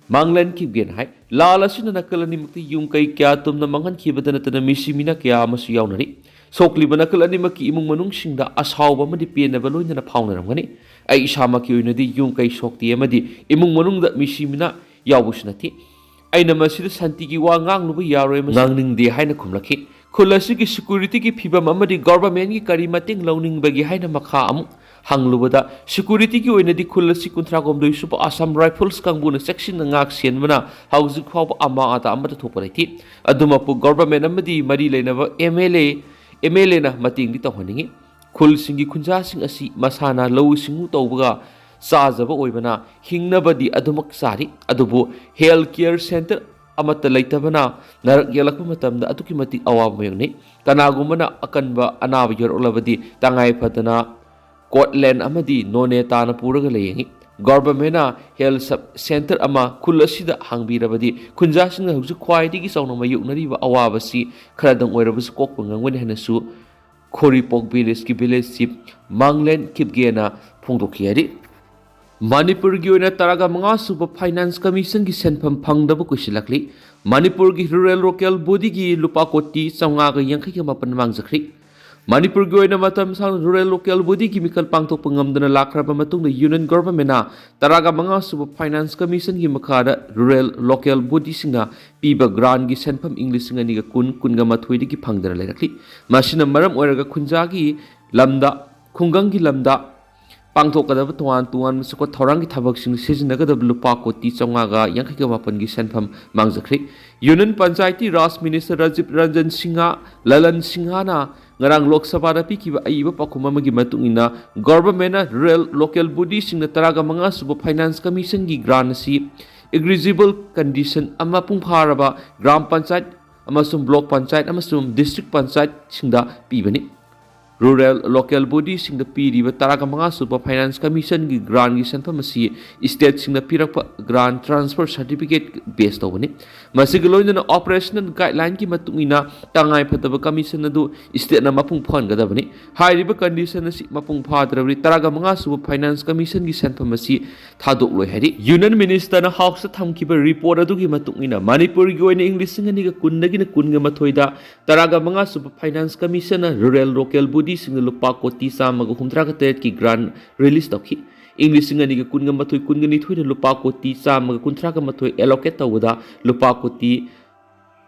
ꯃꯥꯡꯂꯦꯟ ꯀꯤꯞꯒꯦꯟ ꯍꯥꯏ, ꯂꯥꯟ ꯑꯁꯤꯅ ꯅꯥꯀꯜ ꯑꯅꯤꯃꯛꯇ ꯌꯨꯝ ꯀꯩ ꯀꯌꯥ ꯇꯨꯝꯅ ꯃꯥꯡꯍꯟꯈꯤꯕꯗ ꯅꯠꯇꯅ ꯃꯤꯁꯤ ꯃꯤꯅꯥ ꯀꯌꯥ ꯑꯃꯁꯨ ꯌꯥꯎꯅꯔꯤ꯫ ꯁꯣꯛꯂꯤꯕ ꯅꯥꯀꯜ ꯑꯅꯤꯃꯛꯀꯤ ꯏꯃꯨꯡ ꯃꯅꯨꯡꯁꯤꯡꯗ ꯑꯁꯥꯎꯕ ꯑꯃꯗꯤ ꯄꯦꯟꯗꯕ ꯂꯣꯏꯅꯅ ꯐꯥꯎꯅꯔꯝꯒꯅꯤ꯫ ꯑꯩ ꯏꯁꯥꯃꯛꯀꯤ ꯑꯣꯏꯅꯗꯤ ꯌꯨꯝ ꯀꯩ ꯁꯣꯛꯇꯦ ꯑꯃꯗꯤ ꯏꯃꯨꯡ ꯃꯅꯨꯡꯗ ꯃꯤꯁꯤ ꯃꯤꯅꯥ ꯌꯥꯎꯕꯁꯨ ꯅꯠꯇꯦ꯫ ꯑꯩꯅ ꯃꯁꯤꯗ ꯁꯥꯟꯇꯤꯒꯤ ꯋꯥ ꯉꯥꯡꯂꯨꯕ ꯌꯥꯔꯣꯏ ꯑꯃꯁꯨꯡ ꯉꯥꯡꯅꯤꯡꯗꯦ ꯍꯥꯏꯅ ꯈꯨꯝꯂꯛꯈꯤ꯫ ꯈꯨꯜ ꯑꯁꯤꯒꯤ ꯁꯦꯀ꯭ꯌꯨꯔꯤꯇꯤꯒꯤ ꯐꯤꯕꯝ ꯑꯃꯗꯤ ꯒꯣꯚꯔꯟꯃꯦꯟꯠꯀꯤ ꯀꯔꯤ ꯃꯇꯦꯡ ꯂꯧꯅꯤꯡꯕꯒꯦ ꯍꯥꯏꯅ ꯃꯈꯥ ꯑꯃꯨꯛ ꯍꯪꯂꯨꯕꯗ, ꯁꯦꯀ꯭ꯌꯨꯔꯤꯇꯤꯒꯤ ꯑꯣꯏꯅꯗꯤ ꯈꯨꯜ ꯑꯁꯤ ꯀꯨꯟꯊ꯭ꯔꯥ ꯍꯨꯝꯗꯣꯏ ꯁꯨꯕ ꯑꯁꯥꯝ ꯔꯥꯏꯐꯜꯁ ꯀꯥꯡꯕꯨꯅ ꯆꯦꯛꯁꯤꯟꯅ ꯉꯥꯛ ꯁꯦꯟꯕꯅ ꯍꯧꯖꯤꯛ ꯐꯥꯎꯕ ꯑꯃꯥ ꯑꯇꯥ ꯑꯃꯠꯇ ꯊꯣꯛꯄ ꯂꯩꯇꯦ꯫ ꯑꯗꯨꯃꯛꯄꯨ ꯒꯣꯚꯔꯟꯃꯦꯟꯠ ꯑꯃꯗꯤ ꯃꯔꯤ ꯂꯩꯅꯕ M L A, M L ꯑꯦꯅ ꯃꯇꯦꯡꯗꯤ ꯇꯧꯍꯟꯅꯤꯡꯏ꯫ ꯈꯨꯜꯁꯤꯡꯒꯤ ꯈꯨꯟꯖꯥꯁꯤꯡ ꯑꯁꯤ ꯃꯁꯥꯅ ꯂꯧꯎ ꯁꯤꯡꯎ ꯇꯧꯕꯒ ꯆꯥꯖꯕ ꯑꯣꯏꯕꯅ ꯍꯤꯡꯅꯕꯗꯤ ꯑꯗꯨꯃꯛ ꯆꯥꯔꯤ, ꯑꯗꯨꯕꯨ ꯍꯦꯜꯊ ꯀꯦꯌꯔ ꯁꯦꯟꯇꯔ ꯑꯃꯠꯇ ꯂꯩꯇꯕꯅ ꯅꯥꯔꯛ ꯌꯦꯛꯂꯛꯄ ꯃꯇꯝꯗ ꯑꯗꯨꯛꯀꯤ ꯃꯇꯤꯛ ꯑꯋꯥꯕ ꯃꯥꯌꯣꯛꯅꯩ꯫ ꯀꯅꯥꯒꯨꯝꯕꯅ ꯑꯀꯟꯕ ꯑꯅꯥꯕ ꯌꯧꯔꯛꯂꯕꯗꯤ ꯇꯉꯥꯏ ꯐꯗꯅ ꯀꯣꯠꯂꯦꯟ ꯑꯃꯗꯤ ꯅꯣꯅꯦ ꯇꯥꯅ ꯄꯨꯔꯒ ꯂꯥꯌꯦꯡꯏ꯫ ꯒꯣꯚꯔꯟꯃꯦꯟꯠꯅ ꯍꯦꯜꯊ ꯁꯕ ꯁꯦꯟꯇꯔ ꯑꯃ ꯈꯨꯜ ꯑꯁꯤꯗ ꯍꯥꯡꯕꯤꯔꯕꯗꯤ ꯈꯨꯟꯖꯥꯁꯤꯡꯅ ꯍꯧꯖꯤꯛ ꯈ꯭ꯋꯥꯏꯗꯒꯤ ꯆꯥꯎꯅ ꯃꯥꯌꯣꯛꯅꯔꯤꯕ ꯑꯋꯥꯕꯁꯤ ꯈꯔꯗꯪ ꯑꯣꯏꯔꯕꯁꯨ ꯀꯣꯛꯄ ꯉꯝꯒꯅꯤ ꯍꯥꯏꯅꯁꯨ ꯈꯣꯔꯤꯄꯣꯛ ꯚꯤꯂꯦꯖꯀꯤ ꯚꯤꯂꯦꯖ ꯆꯤꯐ ꯃꯥꯡꯂꯦꯟ ꯈꯤꯞꯒꯦꯅ ꯐꯣꯡꯗꯣꯛꯈꯤ ꯍꯥꯏꯔꯤ꯫ ꯃꯅꯤꯄꯨꯔꯒꯤ ꯑꯣꯏꯅ ꯇꯔꯥꯒ ꯃꯉꯥ ꯁꯨꯕ ꯐꯥꯏꯅꯥꯟꯁ ꯀꯃꯤꯁꯟꯒꯤ ꯁꯦꯟꯐꯝ ꯐꯪꯗꯕ ꯀꯨꯏꯁꯤꯜꯂꯛꯂꯤ꯫ ꯃꯅꯤꯄꯨꯔꯒꯤ ꯔꯨꯔꯦꯜ ꯂꯣꯀꯦꯜ ꯕꯣꯗꯤꯒꯤ ꯂꯨꯄꯥ ꯀꯣꯇꯤ ꯆꯥꯝꯃꯉꯥꯒ ꯌꯥꯡꯈꯩꯒ ꯃꯥꯄꯟ ꯃꯥꯡꯖꯈ꯭ꯔꯤ꯫ ꯃꯅꯤꯄꯨꯔꯒꯤ ꯑꯣꯏꯅ ꯃꯇꯝ ꯁꯥꯡꯅ ꯔꯨꯔꯦꯜ ꯂꯣꯀꯦꯜ ꯕꯣꯗꯤꯒꯤ ꯃꯤꯈꯜ ꯄꯥꯡꯊꯣꯛꯄ ꯉꯝꯗꯅ ꯂꯥꯛꯈ꯭ꯔꯕ ꯃꯇꯨꯡꯗ ꯌꯨꯅꯤꯌꯟ ꯒꯣꯚꯔꯟꯃꯦꯟꯠꯅ ꯇꯔꯥꯒ ꯃꯉꯥ ꯁꯨꯕ ꯐꯥꯏꯅꯥꯟꯁ ꯀꯃꯤꯁꯟꯒꯤ ꯃꯈꯥꯗ ꯔꯨꯔꯦꯜ ꯂꯣꯀꯦꯜ ꯕꯣꯗꯤꯁꯤꯡꯅ ꯄꯤꯕ ꯒ꯭ꯔꯥꯟꯒꯤ ꯁꯦꯟꯐꯝ ꯏꯪ ꯂꯤꯁꯤꯡ ꯑꯅꯤꯒ ꯀꯨꯟ, ꯀꯨꯟꯒ ꯃꯥꯊꯣꯏꯗꯒꯤ ꯐꯪꯗꯅ ꯂꯩꯔꯛꯂꯤ꯫ ꯃꯁꯤꯅ ꯃꯔꯝ ꯑꯣꯏꯔꯒ ꯈꯨꯟꯖꯥꯒꯤ ꯂꯝꯗ, ꯈꯨꯡꯒꯪꯒꯤ ꯂꯝꯗ ꯄꯥꯡꯊꯣꯛꯀꯗꯕ ꯇꯣꯉꯥꯟ ꯇꯣꯉꯥꯟꯕ ꯆꯥꯎꯈꯠ ꯊꯧꯔꯥꯡꯒꯤ ꯊꯕꯛꯁꯤꯡ ꯁꯤꯖꯤꯟꯅꯒꯗꯕ ꯂꯨꯄꯥ ꯀꯣꯇꯤ ꯆꯥꯝꯃꯉꯥꯒ ꯌꯥꯡꯈꯩꯒ ꯃꯥꯄꯟꯒꯤ ꯁꯦꯟꯐꯝ ꯃꯥꯡꯖꯈ꯭ꯔꯦ꯫ ꯌꯨꯅꯤꯌꯟ ꯄꯟꯆꯥꯌꯇꯤ ꯔꯥꯖ ꯃꯤꯅꯤꯁꯇꯔ ꯔꯥꯖꯤꯕ ꯔꯟꯖꯟ ꯁꯤꯡꯍ, ꯂꯂꯟ ꯁꯤꯡꯍꯅ ꯉꯔꯥꯡ ꯂꯣꯛ ꯁꯚꯥꯗ ꯄꯤꯈꯤꯕ ꯑꯏꯕ ꯄꯥꯎꯈꯨꯝ ꯑꯃꯒꯤ ꯃꯇꯨꯡ ꯏꯟꯅ, ꯒꯣꯚꯔꯟꯃꯦꯟꯠꯅ ꯔꯨꯔꯦꯜ ꯂꯣꯀꯦꯜ ꯕꯣꯗꯤꯁꯤꯡꯅ ꯇꯔꯥꯒ ꯃꯉꯥ ꯁꯨꯕ ꯐꯥꯏꯅꯥꯟꯁ ꯀꯃꯤꯁꯟꯒꯤ ꯒ꯭ꯔꯥꯟ ꯑꯁꯤ ꯏꯂꯤꯖꯤꯕꯜ ꯀꯟꯗꯤꯁꯟ ꯑꯃ ꯃꯄꯨꯡ ꯐꯥꯔꯕ ꯒ꯭ꯔꯥꯝ ꯄꯟꯆꯥꯌꯠ ꯑꯃꯁꯨꯡ ꯕ꯭ꯂꯣꯛ ꯄꯟꯆꯥꯌꯠ ꯑꯃꯁꯨꯡ ꯗꯤꯁꯇ꯭ꯔꯤꯛ ꯄꯟꯆꯥꯌꯠꯁꯤꯡꯗ ꯄꯤꯕꯅꯤ꯫ ꯔꯨꯔꯦꯜ ꯂꯣꯀꯦꯜ ꯕꯣꯗꯤꯁꯤꯡꯗ ꯄꯤꯔꯤꯕ ꯇꯔꯥꯒ ꯃꯉꯥ ꯁꯨꯕ ꯐꯥꯏꯅꯥꯟꯁ ꯀꯃꯤꯁꯟꯒꯤ ꯒ꯭ꯔꯥꯟꯒꯤ ꯁꯦꯟꯐꯝ ꯑꯁꯤ ꯁ꯭ꯇꯦꯠꯁꯤꯡꯅ ꯄꯤꯔꯛꯄ ꯒ꯭ꯔꯥꯟ ꯇ꯭ꯔꯥꯟꯁꯐꯔ ꯁꯥꯔꯇꯤꯐꯤꯀꯦꯠ ꯕꯦꯁ ꯇꯧꯕꯅꯤ꯫ ꯃꯁꯤꯒ ꯂꯣꯏꯅꯅ ꯑꯣꯄꯔꯦꯁꯅꯦꯜ ꯒꯥꯏꯗꯂꯥꯏꯟꯒꯤ ꯃꯇꯨꯡ ꯏꯟꯅ ꯇꯉꯥꯏ ꯐꯗꯕ ꯀꯃꯤꯁꯟ ꯑꯗꯨ ꯁ꯭ꯇꯦꯠꯅ ꯃꯄꯨꯡ ꯐꯥꯍꯟꯒꯗꯕꯅꯤ꯫ ꯍꯥꯏꯔꯤꯕ ꯀꯟꯗꯤꯁꯟ ꯑꯁꯤ ꯃꯄꯨꯡ ꯐꯥꯗ꯭ꯔꯕꯗꯤ ꯇꯔꯥꯒ ꯃꯉꯥ ꯁꯨꯕ ꯐꯥꯏꯅꯥꯟꯁ ꯀꯃꯤꯁꯟꯒꯤ ꯁꯦꯟꯐꯝ ꯑꯁꯤ ꯊꯥꯗꯣꯛꯂꯣꯏ ꯍꯥꯏꯔꯤ꯫ ꯌꯨꯅꯤꯌꯟ ꯃꯤꯅꯤꯁꯇꯔꯅ ꯍꯥꯎꯁꯇ ꯊꯝꯈꯤꯕ ꯔꯤꯄꯣꯔꯠ ꯑꯗꯨꯒꯤ ꯃꯇꯨꯡ ꯏꯟꯅ, ꯃꯅꯤꯄꯨꯔꯒꯤ ꯑꯣꯏꯅ ꯏꯪ ꯂꯤꯁꯤꯡ ꯑꯅꯤꯒ ꯀꯨꯟꯗꯒꯤꯅ ꯀꯨꯟꯒ ꯃꯥꯊꯣꯏꯗ ꯇꯔꯥꯒ ꯃꯉꯥ ꯁꯨꯕ ꯐꯥꯏꯅꯥꯟꯁ ꯀꯃꯤꯁꯟꯅ ꯔꯨꯔꯦꯜ ꯂꯣꯀꯦꯜ ꯕꯣꯗꯤꯁꯤꯡꯗ ꯂꯨꯄꯥ ꯀꯣꯇꯤ ꯆꯥꯝꯃꯒ ꯍꯨꯝꯗ꯭ꯔꯥꯒ ꯇꯔꯦꯠꯀꯤ ꯒ꯭ꯔꯥꯟ ꯔꯤꯂꯤꯁ ꯇꯧꯈꯤ꯫ ꯏꯪ ꯂꯤꯁꯤꯡ ꯑꯅꯤꯒ ꯀꯨꯟꯒ ꯃꯥꯊꯣꯏ ꯀꯨꯟꯒ ꯅꯤꯊꯣꯏꯗ ꯂꯨꯄꯥ ꯀꯣꯇꯤ ꯆꯥꯝꯃꯒ ꯀꯨꯟꯊ꯭ꯔꯥꯒ ꯃꯥꯊꯣꯏ ꯑꯦꯂꯣꯀꯦꯠ ꯇꯧꯕꯗ ꯂꯨꯄꯥ ꯀꯣꯇꯤ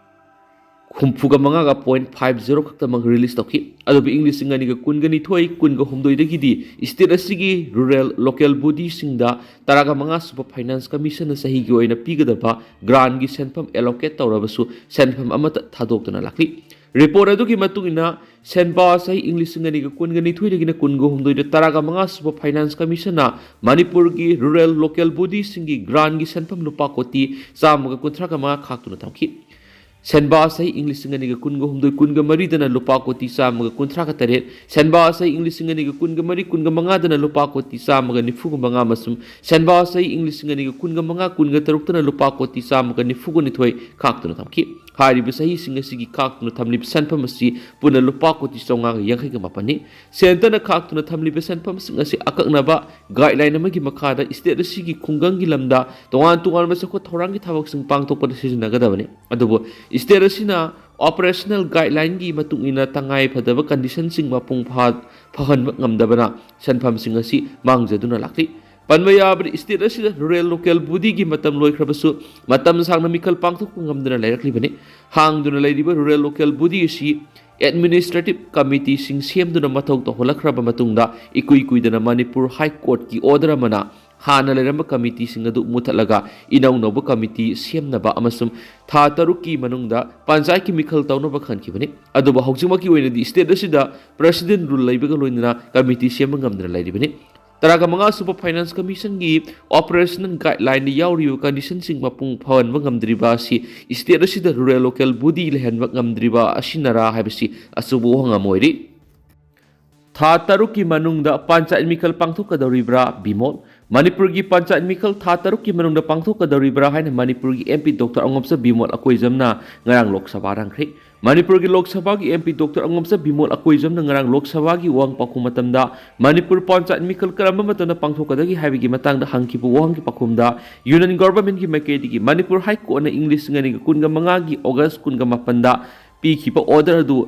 ꯍꯨꯝꯐꯨꯒ ꯃꯉꯥꯒ ꯄꯣꯏꯟ ꯐꯥꯏꯚ ꯖꯦꯔꯣ ꯈꯛꯇꯃꯛ ꯔꯤꯂꯤꯁ ꯇꯧꯈꯤ꯫ ꯑꯗꯨꯕꯨ ꯏꯪ ꯂꯤꯁꯤꯡ ꯑꯅꯤꯒ ꯀꯨꯟꯒ ꯅꯤꯊꯣꯏ ꯀꯨꯟꯒ ꯍꯨꯝꯗꯣꯏꯗꯒꯤꯗꯤ ꯁ꯭ꯇꯦꯠ ꯑꯁꯤꯒꯤ ꯔꯨꯔꯦꯜ ꯂꯣꯀꯦꯜ ꯕꯣꯗꯤꯁꯤꯡꯗ ꯇꯔꯥꯒ ꯃꯉꯥ ꯁꯨꯕ ꯐꯥꯏꯅꯥꯟꯁ ꯀꯃꯤꯁꯟꯅ ꯆꯍꯤꯒꯤ ꯑꯣꯏꯅ ꯄꯤꯒꯗꯕ ꯒ꯭ꯔꯥꯟꯒꯤ ꯁꯦꯟꯐꯝ ꯑꯦꯂꯣꯀꯦꯠ ꯇꯧꯔꯕꯁꯨ ꯁꯦꯟꯐꯝ ꯑꯃꯠꯇ ꯊꯥꯗꯣꯛꯇꯨꯅ ꯂꯥꯛꯂꯤ꯫ ꯔꯤꯄꯣꯔꯠ ꯑꯗꯨꯒꯤ ꯃꯇꯨꯡ ꯏꯟꯅ ꯁꯦꯟꯕꯥ ꯆꯍꯤ ꯏꯪ ꯂꯤꯁꯤꯡ ꯑꯅꯤꯒ ꯀꯨꯟꯒ ꯅꯤꯊꯣꯏꯗꯒꯤꯅ ꯀꯨꯟꯒ ꯍꯨꯝꯗꯣꯏꯗ ꯇꯔꯥꯒ ꯃꯉꯥ ꯁꯨꯕ ꯐꯥꯏꯅꯥꯟꯁ ꯀꯃꯤꯁꯟꯅ ꯃꯅꯤꯄꯨꯔꯒꯤ ꯔꯨꯔꯦꯜ ꯂꯣꯀꯦꯜ ꯕꯣꯗꯤꯁꯤꯡꯒꯤ ꯒ꯭ꯔꯥꯟꯒꯤ ꯁꯦꯟꯐꯝ ꯂꯨꯄꯥ ꯀꯣꯇꯤ ꯆꯥꯝꯃꯒ ꯀꯨꯟꯊ꯭ꯔꯥꯒ ꯃꯉꯥ ꯈꯥꯛꯇꯨꯅ ꯊꯝꯈꯤ꯫ ꯁꯦꯟꯕꯥ ꯆꯍꯤ ꯏꯪ ꯂꯤꯁꯤꯡ ꯑꯅꯤꯒ ꯀꯨꯟꯒ ꯍꯨꯝꯗꯣꯏ ꯀꯨꯟꯒ ꯃꯔꯤꯗꯅ ꯂꯨꯄꯥ ꯀꯣꯇꯤ ꯆꯥꯝꯃꯒ ꯀꯨꯟꯊ꯭ꯔꯥꯒ ꯇꯔꯦꯠ, ꯁꯦꯟꯕꯥ ꯆꯍꯤ ꯏꯪ ꯂꯤꯁꯤꯡ ꯑꯅꯤꯒ ꯀꯨꯟꯒ ꯃꯔꯤ ꯀꯨꯟꯒ ꯃꯉꯥꯗꯅ ꯂꯨꯄꯥ ꯀꯣꯇꯤ ꯆꯥꯝꯃꯒ ꯅꯤꯐꯨꯒ ꯃꯉꯥ ꯑꯃꯁꯨꯡ ꯁꯦꯟꯕꯥ ꯆꯍꯤ ꯏꯪ ꯂꯤꯁꯤꯡ ꯑꯅꯤꯒ ꯀꯨꯟꯒ ꯃꯉꯥ ꯀꯨꯟꯒ ꯇꯔꯨꯛꯇꯅ ꯂꯨꯄꯥ ꯀꯣꯇꯤ ꯆꯥꯝꯃꯒ ꯅꯤꯐꯨꯒ ꯅꯤꯊꯣꯏ ꯈꯥꯛꯇꯨꯅ ꯊꯝꯈꯤ꯫ ꯍꯥꯏꯔꯤꯕ ꯆꯍꯤꯁꯤꯡ ꯑꯁꯤꯒꯤ ꯈꯥꯛꯇꯨꯅ ꯊꯝꯂꯤꯕ ꯁꯦꯟꯐꯝ ꯑꯁꯤ ꯄꯨꯟꯅ ꯂꯨꯄꯥ ꯀꯣꯇꯤ ꯆꯥꯝꯃꯉꯥꯒ ꯌꯥꯡꯈꯩꯒ ꯃꯥꯄꯟꯅꯤ꯫ ꯁꯦꯟꯇꯔꯅ ꯈꯥꯛꯇꯨꯅ ꯊꯝꯂꯤꯕ ꯁꯦꯟꯐꯝꯁꯤꯡ ꯑꯁꯤ ꯑꯀꯛꯅꯕ ꯒꯥꯏꯗꯂꯥꯏꯟ ꯑꯃꯒꯤ ꯃꯈꯥꯗ ꯁ꯭ꯇꯦꯠ ꯑꯁꯤꯒꯤ ꯈꯨꯡꯒꯪꯒꯤ ꯂꯝꯗ ꯇꯣꯉꯥꯟ ꯇꯣꯉꯥꯟꯕ ꯆꯥꯎꯈꯠ ꯊꯧꯔꯥꯡꯒꯤ ꯊꯕꯛꯁꯤꯡ ꯄꯥꯡꯊꯣꯛꯄꯗ ꯁꯤꯖꯤꯟꯅꯒꯗꯕꯅꯤ꯫ ꯑꯗꯨꯕꯨ ꯁ꯭ꯇꯦꯠ ꯑꯁꯤꯅ ꯑꯣꯄꯔꯦꯁꯅꯦꯜ ꯒꯥꯏꯗꯂꯥꯏꯟꯒꯤ ꯃꯇꯨꯡ ꯏꯟꯅ ꯇꯉꯥꯏ ꯐꯗꯕ ꯀꯟꯗꯤꯁꯟꯁꯤꯡ ꯃꯄꯨꯡ ꯐꯥ-, ꯐꯥꯍꯟꯕ ꯉꯝꯗꯕꯅ ꯁꯦꯟꯐꯝꯁꯤꯡ ꯑꯁꯤ ꯃꯥꯡꯖꯗꯨꯅ ꯂꯥꯛꯂꯤ꯫ ꯄꯟꯕ ꯌꯥꯕꯗꯤ, ꯁ꯭ꯇꯦꯠ ꯑꯁꯤꯗ ꯔꯨꯔꯦꯜ ꯂꯣꯀꯦꯜ ꯕꯣꯗꯤꯒꯤ ꯃꯇꯝ ꯂꯣꯏꯈ꯭ꯔꯕꯁꯨ ꯃꯇꯝ ꯁꯥꯡꯅ ꯃꯤꯈꯜ ꯄꯥꯡꯊꯣꯛꯄ ꯉꯝꯗꯨꯅ ꯂꯩꯔꯛꯂꯤꯕꯅꯤ꯫ ꯍꯥꯡꯗꯨꯅ ꯂꯩꯔꯤꯕ ꯔꯨꯔꯦꯜ ꯂꯣꯀꯦꯜ ꯕꯣꯗꯤ ꯑꯁꯤ ꯑꯦꯗꯃꯤꯅꯤꯁꯇ꯭ꯔꯦꯇꯤꯚ ꯀꯃꯤꯇꯤꯁꯤꯡ ꯁꯦꯝꯗꯨꯅ ꯃꯊꯧ ꯇꯧꯍꯜꯂꯛꯈ꯭ꯔꯕ ꯃꯇꯨꯡꯗ ꯏꯀꯨꯏ ꯀꯨꯏꯗꯅ ꯃꯅꯤꯄꯨꯔ ꯍꯥꯏ ꯀꯣꯔꯠꯀꯤ ꯑꯣꯔꯗꯔ ꯑꯃꯅ ꯍꯥꯟꯅ ꯂꯩꯔꯝꯕ ꯀꯃꯤꯇꯤꯁꯤꯡ ꯑꯗꯨ ꯃꯨꯊꯠꯂꯒ ꯏꯅꯧ ꯅꯧꯕ ꯀꯃꯤꯇꯤ ꯁꯦꯝꯅꯕ ꯑꯃꯁꯨꯡ ꯊꯥ ꯇꯔꯨꯛꯀꯤ ꯃꯅꯨꯡꯗ ꯄꯟꯆꯥꯌꯠꯀꯤ ꯃꯤꯈꯜ ꯇꯧꯅꯕ ꯈꯟꯈꯤꯕꯅꯤ꯫ ꯑꯗꯨꯕꯨ ꯍꯧꯖꯤꯛꯃꯛꯀꯤ ꯑꯣꯏꯅꯗꯤ ꯁ꯭ꯇꯦꯠ ꯑꯁꯤꯗ ꯄ꯭ꯔꯦꯁꯤꯗꯦꯟꯠ ꯔꯨꯜ ꯂꯩꯕꯒ ꯂꯣꯏꯅꯅ ꯀꯃꯤꯇꯤ ꯁꯦꯝꯕ ꯉꯝꯗꯅ ꯂꯩꯔꯤꯕꯅꯤ꯫ ꯇꯔꯥꯒ ꯃꯉꯥ ꯁꯨꯕ ꯐꯥꯏꯅꯥꯟꯁ ꯀꯃꯤꯁꯟꯒꯤ ꯑꯣꯄꯔꯦꯁꯅꯦꯜ ꯒꯥꯏꯗꯂꯥꯏꯟꯗ ꯌꯥꯎꯔꯤꯕ ꯀꯟꯗꯤꯁꯟꯁꯤꯡ ꯃꯄꯨꯡ ꯐꯥꯍꯟꯕ ꯉꯝꯗ꯭ꯔꯤꯕ ꯑꯁꯤ ꯁ꯭ꯇꯦꯠ ꯑꯁꯤꯗ ꯔꯨꯔꯦꯜ ꯂꯣꯀꯦꯜ ꯕꯣꯗꯤ ꯂꯩꯍꯟꯕ ꯉꯝꯗ꯭ꯔꯤꯕ ꯑꯁꯤꯅꯔꯥ ꯍꯥꯏꯕꯁꯤ ꯑꯆꯧꯕ ꯋꯥꯍꯪ ꯑꯃ ꯑꯣꯏꯔꯤ꯫ ꯊꯥ ꯇꯔꯨꯛꯀꯤ ꯃꯅꯨꯡꯗ ꯄꯟꯆꯥꯌꯠ ꯃꯤꯈꯜ ꯄꯥꯡꯊꯣꯛꯀꯗꯧꯔꯤꯕ꯭ꯔꯥ? ꯕꯤꯃꯣꯜ꯫ ꯃꯅꯤꯄꯨꯔꯒꯤ ꯄꯟꯆꯥꯌꯠ ꯃꯤꯈꯜ ꯊꯥ ꯇꯔꯨꯛꯀꯤ ꯃꯅꯨꯡꯗ ꯄꯥꯡꯊꯣꯛꯀꯗꯧꯔꯤꯕ꯭ꯔꯥ ꯍꯥꯏꯅ ꯃꯅꯤꯄꯨꯔꯒꯤ ꯑꯦꯝ ꯄꯤ ꯗꯣꯛꯇꯔ ꯑꯉꯣꯝꯆꯥ ꯕꯤꯃꯣꯜ ꯑꯀꯣꯏꯖꯝꯅ ꯉꯔꯥꯡ ꯂꯣꯛ ꯁꯚꯥꯗ ꯍꯪꯈ꯭ꯔꯦ꯫ ꯃꯅꯤꯄꯨꯔꯒꯤ ꯂꯣꯛ ꯁꯚꯥꯒꯤ ꯑꯦꯝ ꯄꯤ ꯗꯣꯛꯇꯔ ꯑꯉꯣꯝꯆꯥ ꯕꯤꯃꯣꯜ ꯑꯀꯣꯏꯖꯝꯅ ꯉꯔꯥꯡ ꯂꯣꯛ ꯁꯚꯥꯒꯤ ꯋꯥꯍꯪ ꯄꯥꯎꯈꯨꯝ ꯃꯇꯝꯗ ꯃꯅꯤꯄꯨꯔ ꯄꯟꯆꯥꯌꯠ ꯃꯤꯈꯜ ꯀꯔꯝꯕ ꯃꯇꯝꯗ ꯄꯥꯡꯊꯣꯛꯀꯗꯒꯦ ꯍꯥꯏꯕꯒꯤ ꯃꯇꯥꯡꯗ ꯍꯪꯈꯤꯕ ꯋꯥꯍꯪꯒꯤ ꯄꯥꯎꯈꯨꯝꯗ ꯌꯨꯅꯤꯌꯟ ꯒꯣꯚꯔꯟꯃꯦꯟꯠꯀꯤ ꯃꯥꯏꯀꯩꯗꯒꯤ ꯃꯅꯤꯄꯨꯔ ꯍꯥꯏ ꯀꯣꯔꯠꯅ ꯏꯪ ꯂꯤꯁꯤꯡ ꯑꯅꯤꯒ ꯀꯨꯟꯒ ꯃꯉꯥꯒꯤ ꯑꯣꯒꯁ ꯀꯨꯟꯒ ꯃꯥꯄꯟꯗ ꯄꯤꯈꯤꯕ ꯑꯣꯔꯗꯔ ꯑꯗꯨ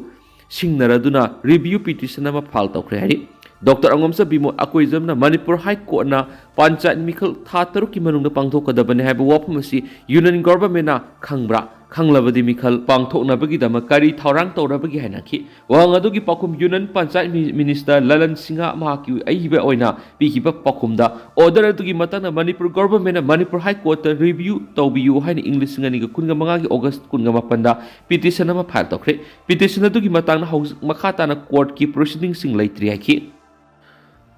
ꯁꯤꯡꯅꯔꯗꯨꯅ ꯔꯤꯚ꯭ꯌꯨ ꯄꯤꯇꯤꯁꯟ ꯑꯃ ꯐꯥꯏꯜ ꯇꯧꯈ꯭ꯔꯦ ꯍꯥꯏꯔꯤ꯫ ꯗꯣꯛꯇꯔ ꯑꯉꯣꯝꯆꯥ ꯕꯤꯃꯣꯜ ꯑꯀꯣꯏꯖꯝꯅ ꯃꯅꯤꯄꯨꯔ ꯍꯥꯏ ꯀꯣꯔꯠꯅ ꯄꯟꯆꯥꯌꯠ ꯃꯤꯈꯜ ꯊꯥ ꯇꯔꯨꯛꯀꯤ ꯃꯅꯨꯡꯗ ꯄꯥꯡꯊꯣꯛꯀꯗꯕꯅꯤ ꯍꯥꯏꯕ ꯋꯥꯐꯝ ꯑꯁꯤ ꯌꯨꯅꯤꯌꯟ ꯒꯣꯚꯔꯟꯃꯦꯟꯅ ꯈꯪꯕ꯭ꯔꯥ? ꯈꯪꯂꯕꯗꯤ ꯃꯤꯈꯜ ꯄꯥꯡꯊꯣꯛꯅꯕꯒꯤꯗꯃꯛ ꯀꯔꯤ ꯊꯧꯔꯥꯡ ꯇꯧꯔꯕꯒꯦ ꯍꯥꯏꯅꯈꯤ꯫ ꯋꯥꯍꯪ ꯑꯗꯨꯒꯤ ꯄꯥꯎꯈꯨꯝ ꯌꯨꯅꯤꯌꯟ ꯄꯟꯆꯥꯌꯠ ꯃꯤ-, ꯃꯤꯅꯤꯁꯇꯔ ꯂꯂꯟ ꯁꯤꯡꯍ ꯃꯍꯥꯛꯀꯤ ꯑꯏꯕ ꯑꯣꯏꯅ ꯄꯤꯈꯤꯕ ꯄꯥꯎꯈꯨꯝꯗ, ꯑꯣꯔꯗꯔ ꯑꯗꯨꯒꯤ ꯃꯇꯥꯡꯗ ꯃꯅꯤꯄꯨꯔ ꯒꯣꯚꯔꯟꯃꯦꯟꯅ ꯃꯅꯤꯄꯨꯔ ꯍꯥꯏ ꯀꯣꯔꯠꯇ ꯔꯤꯚꯤꯌꯨ ꯇꯧꯕꯤꯌꯨ ꯍꯥꯏꯅ ꯏꯪ ꯂꯤꯁꯤꯡ ꯑꯅꯤꯒ ꯀꯨꯟꯒ ꯃꯉꯥꯒꯤ ꯑꯣꯒꯁ ꯀꯨꯟꯒ ꯃꯥꯄꯟꯗ ꯄꯤꯇꯤꯁꯟ ꯑꯃ ꯐꯥꯏꯜ ꯇꯧꯈ꯭ꯔꯦ꯫ ꯄꯤꯇꯤꯁꯟ ꯑꯗꯨꯒꯤ ꯃꯇꯥꯡꯗ ꯍꯧꯖꯤꯛ ꯃꯈꯥ ꯇꯥꯅ ꯀꯣꯔꯠꯀꯤ ꯄ꯭ꯔꯣꯁꯤꯗꯤꯡꯁꯤꯡ ꯂꯩꯇ꯭ꯔꯤ ꯍꯥꯏꯈꯤ꯫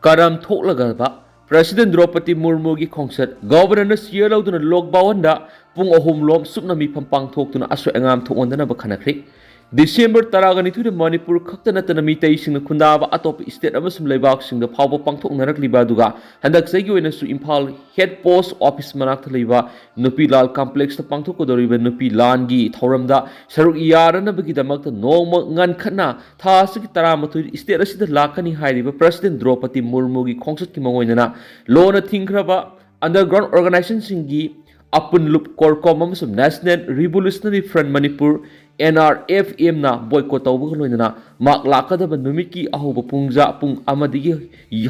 ꯀꯔꯝ ꯊꯣꯛꯂꯒꯕ ꯄ꯭ꯔꯁꯤꯗꯦꯟ ꯗ꯭ꯔꯧꯄꯗꯤ ꯃꯨꯔꯃꯨꯒꯤ ꯈꯣꯡꯆꯠ꯫ ꯒꯣꯚꯔꯅꯔꯅ ꯆꯤꯌꯔ ꯂꯧꯗꯨꯅ ꯂꯣꯛ ꯚꯋꯟꯗ ꯄꯨꯡ ꯑꯍꯨꯝ ꯂꯣꯝ ꯆꯨꯞꯅ ꯃꯤꯐꯝ ꯄꯥꯡꯊꯣꯛꯇꯨꯅ ꯑꯁꯣꯏ ꯑꯉꯥꯝ ꯊꯣꯛꯍꯟꯗꯅꯕ ꯈꯟꯅꯈ꯭ꯔꯦ꯫ ꯗꯤꯁꯦꯝꯕꯔ ꯇꯔꯥꯒ ꯅꯤꯊꯣꯏꯗ ꯃꯅꯤꯄꯨꯔ ꯈꯛꯇ ꯅꯠꯇꯅ ꯃꯤꯇꯩꯁꯤꯡꯅ ꯈꯨꯟꯗꯥꯕ ꯑꯇꯣꯞꯄ ꯁ꯭ꯇꯦꯠ ꯑꯃꯁꯨꯡ ꯂꯩꯕꯥꯛꯁꯤꯡꯗ ꯐꯥꯎꯕ ꯄꯥꯡꯊꯣꯛꯅꯔꯛꯂꯤꯕ ꯑꯗꯨꯒ ꯍꯟꯗꯛ ꯆꯍꯤꯒꯤ ꯑꯣꯏꯅꯁꯨ ꯏꯝꯐꯥꯜ ꯍꯦꯗ ꯄꯣꯁ ꯑꯣꯐꯤꯁ ꯃꯅꯥꯛꯇ ꯂꯩꯕ ꯅꯨꯄꯤ ꯂꯥꯜ ꯀꯝꯄ꯭ꯂꯦꯛꯁꯇ ꯄꯥꯡꯊꯣꯛꯀꯗꯧꯔꯤꯕ ꯅꯨꯄꯤ ꯂꯥꯟꯒꯤ ꯊꯧꯔꯝꯗ ꯁꯔꯨꯛ ꯌꯥꯔꯅꯕꯒꯤꯗꯃꯛꯇ ꯅꯣꯡꯃ ꯉꯟꯈꯠꯅ ꯊꯥ ꯑꯁꯤꯒꯤ ꯇꯔꯥꯃꯥꯊꯣꯏ ꯁ꯭ꯇꯦꯠ ꯑꯁꯤꯗ ꯂꯥꯛꯀꯅꯤ ꯍꯥꯏꯔꯤꯕ ꯄ꯭ꯔꯁꯤꯗꯦꯟ ꯗ꯭ꯔꯧꯄꯗꯤ ꯃꯨꯔꯃꯨꯒꯤ ꯈꯣꯡꯆꯠꯀꯤ ꯃꯑꯣꯡ ꯑꯣꯏꯅꯅ ꯂꯣꯟꯅ ꯊꯤꯡꯈ꯭ꯔꯕ ꯑꯟꯗꯔꯒ꯭ꯔꯥꯎꯟ ꯑꯣꯔꯒꯅꯥꯏꯖꯦꯁꯟꯁꯤꯡꯒꯤ ꯑꯄꯨꯟꯂꯨꯞ ꯀꯣꯔꯀꯣꯝ ꯑꯃꯁꯨꯡ national revolutionary front Manipur, N R F ꯑꯦꯝꯅ ꯕꯣꯏꯀꯣꯠ ꯇꯧꯕꯒ ꯂꯣꯏꯅꯅ ꯃꯍꯥꯛ ꯂꯥꯛꯀꯗꯕ ꯅꯨꯃꯤꯠꯀꯤ ꯑꯍꯧꯕ ꯄꯨꯡꯖꯥ ꯄꯨꯡ ꯑꯃꯗꯒꯤ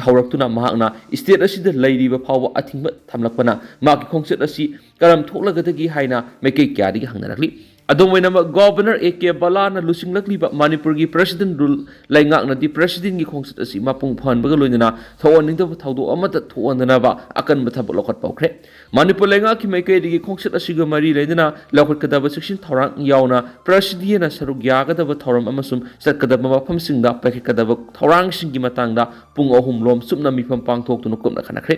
ꯍꯧꯔꯛꯇꯨꯅ ꯃꯍꯥꯛꯅ ꯁ꯭ꯇꯦꯠ ꯑꯁꯤꯗ ꯂꯩꯔꯤꯕ ꯐꯥꯎꯕ ꯑꯊꯤꯡꯕ ꯊꯝꯂꯛꯄꯅ ꯃꯍꯥꯛꯀꯤ ꯈꯣꯡꯆꯠ ꯑꯁꯤ ꯀꯔꯝ ꯊꯣꯛꯂꯒꯗꯒꯦ ꯍꯥꯏꯅ ꯃꯥꯏꯀꯩ ꯀꯌꯥꯗꯒꯤ ꯍꯪꯅꯔꯛꯂꯤ꯫ ꯑꯗꯨꯝ ꯑꯣꯏꯅꯃꯛ, ꯒꯣꯚꯔꯅꯔ ꯑꯦ ꯀꯦ ꯕꯂꯥꯅ ꯂꯨꯆꯤꯡꯂꯛꯂꯤꯕ ꯃꯅꯤꯄꯨꯔꯒꯤ ꯄ꯭ꯔꯁꯤꯗꯦꯟ ꯔꯨꯜ ꯂꯩꯉꯥꯛꯅꯗꯤ ꯄ꯭ꯔꯁꯤꯗꯦꯟꯒꯤ ꯈꯣꯡꯆꯠ ꯑꯁꯤ ꯃꯄꯨꯡ ꯐꯥꯍꯟꯕꯒ ꯂꯣꯏꯅꯅ ꯊꯣꯛꯍꯟꯅꯤꯡꯗꯕ ꯊꯧꯗꯣꯛ ꯑꯃꯠꯇ ꯊꯣꯛꯍꯟꯗꯅꯕ ꯑꯀꯟꯕ ꯊꯕꯛ ꯂꯧꯈꯠꯄ ꯍꯧꯈ꯭ꯔꯦ꯫ ꯃꯅꯤꯄꯨꯔ ꯂꯩꯉꯥꯛꯀꯤ ꯃꯥꯏꯀꯩꯗꯒꯤ ꯈꯣꯡꯆꯠ ꯑꯁꯤꯒ ꯃꯔꯤ ꯂꯩꯅꯅ ꯂꯧꯈꯠꯀꯗꯕ ꯆꯦꯛꯁꯤꯟ ꯊꯧꯔꯥꯡ ꯌꯥꯎꯅ ꯄ꯭ꯔꯁꯤꯗꯦꯟꯅ ꯁꯔꯨꯛ ꯌꯥꯒꯗꯕ ꯊꯧꯔꯝ ꯑꯃꯁꯨꯡ ꯆꯠꯀꯗꯕ ꯃꯐꯝꯁꯤꯡꯗ ꯄꯥꯏꯈꯠꯀꯗꯕ ꯊꯧꯔꯥꯡꯁꯤꯡꯒꯤ ꯃꯇꯥꯡꯗ ꯄꯨꯡ ꯑꯍꯨꯝ ꯂꯣꯝ ꯆꯨꯞꯅ ꯃꯤꯐꯝ ꯄꯥꯡꯊꯣꯛꯇꯨꯅ ꯀꯨꯞꯅ ꯈꯟꯅꯈ꯭ꯔꯦ꯫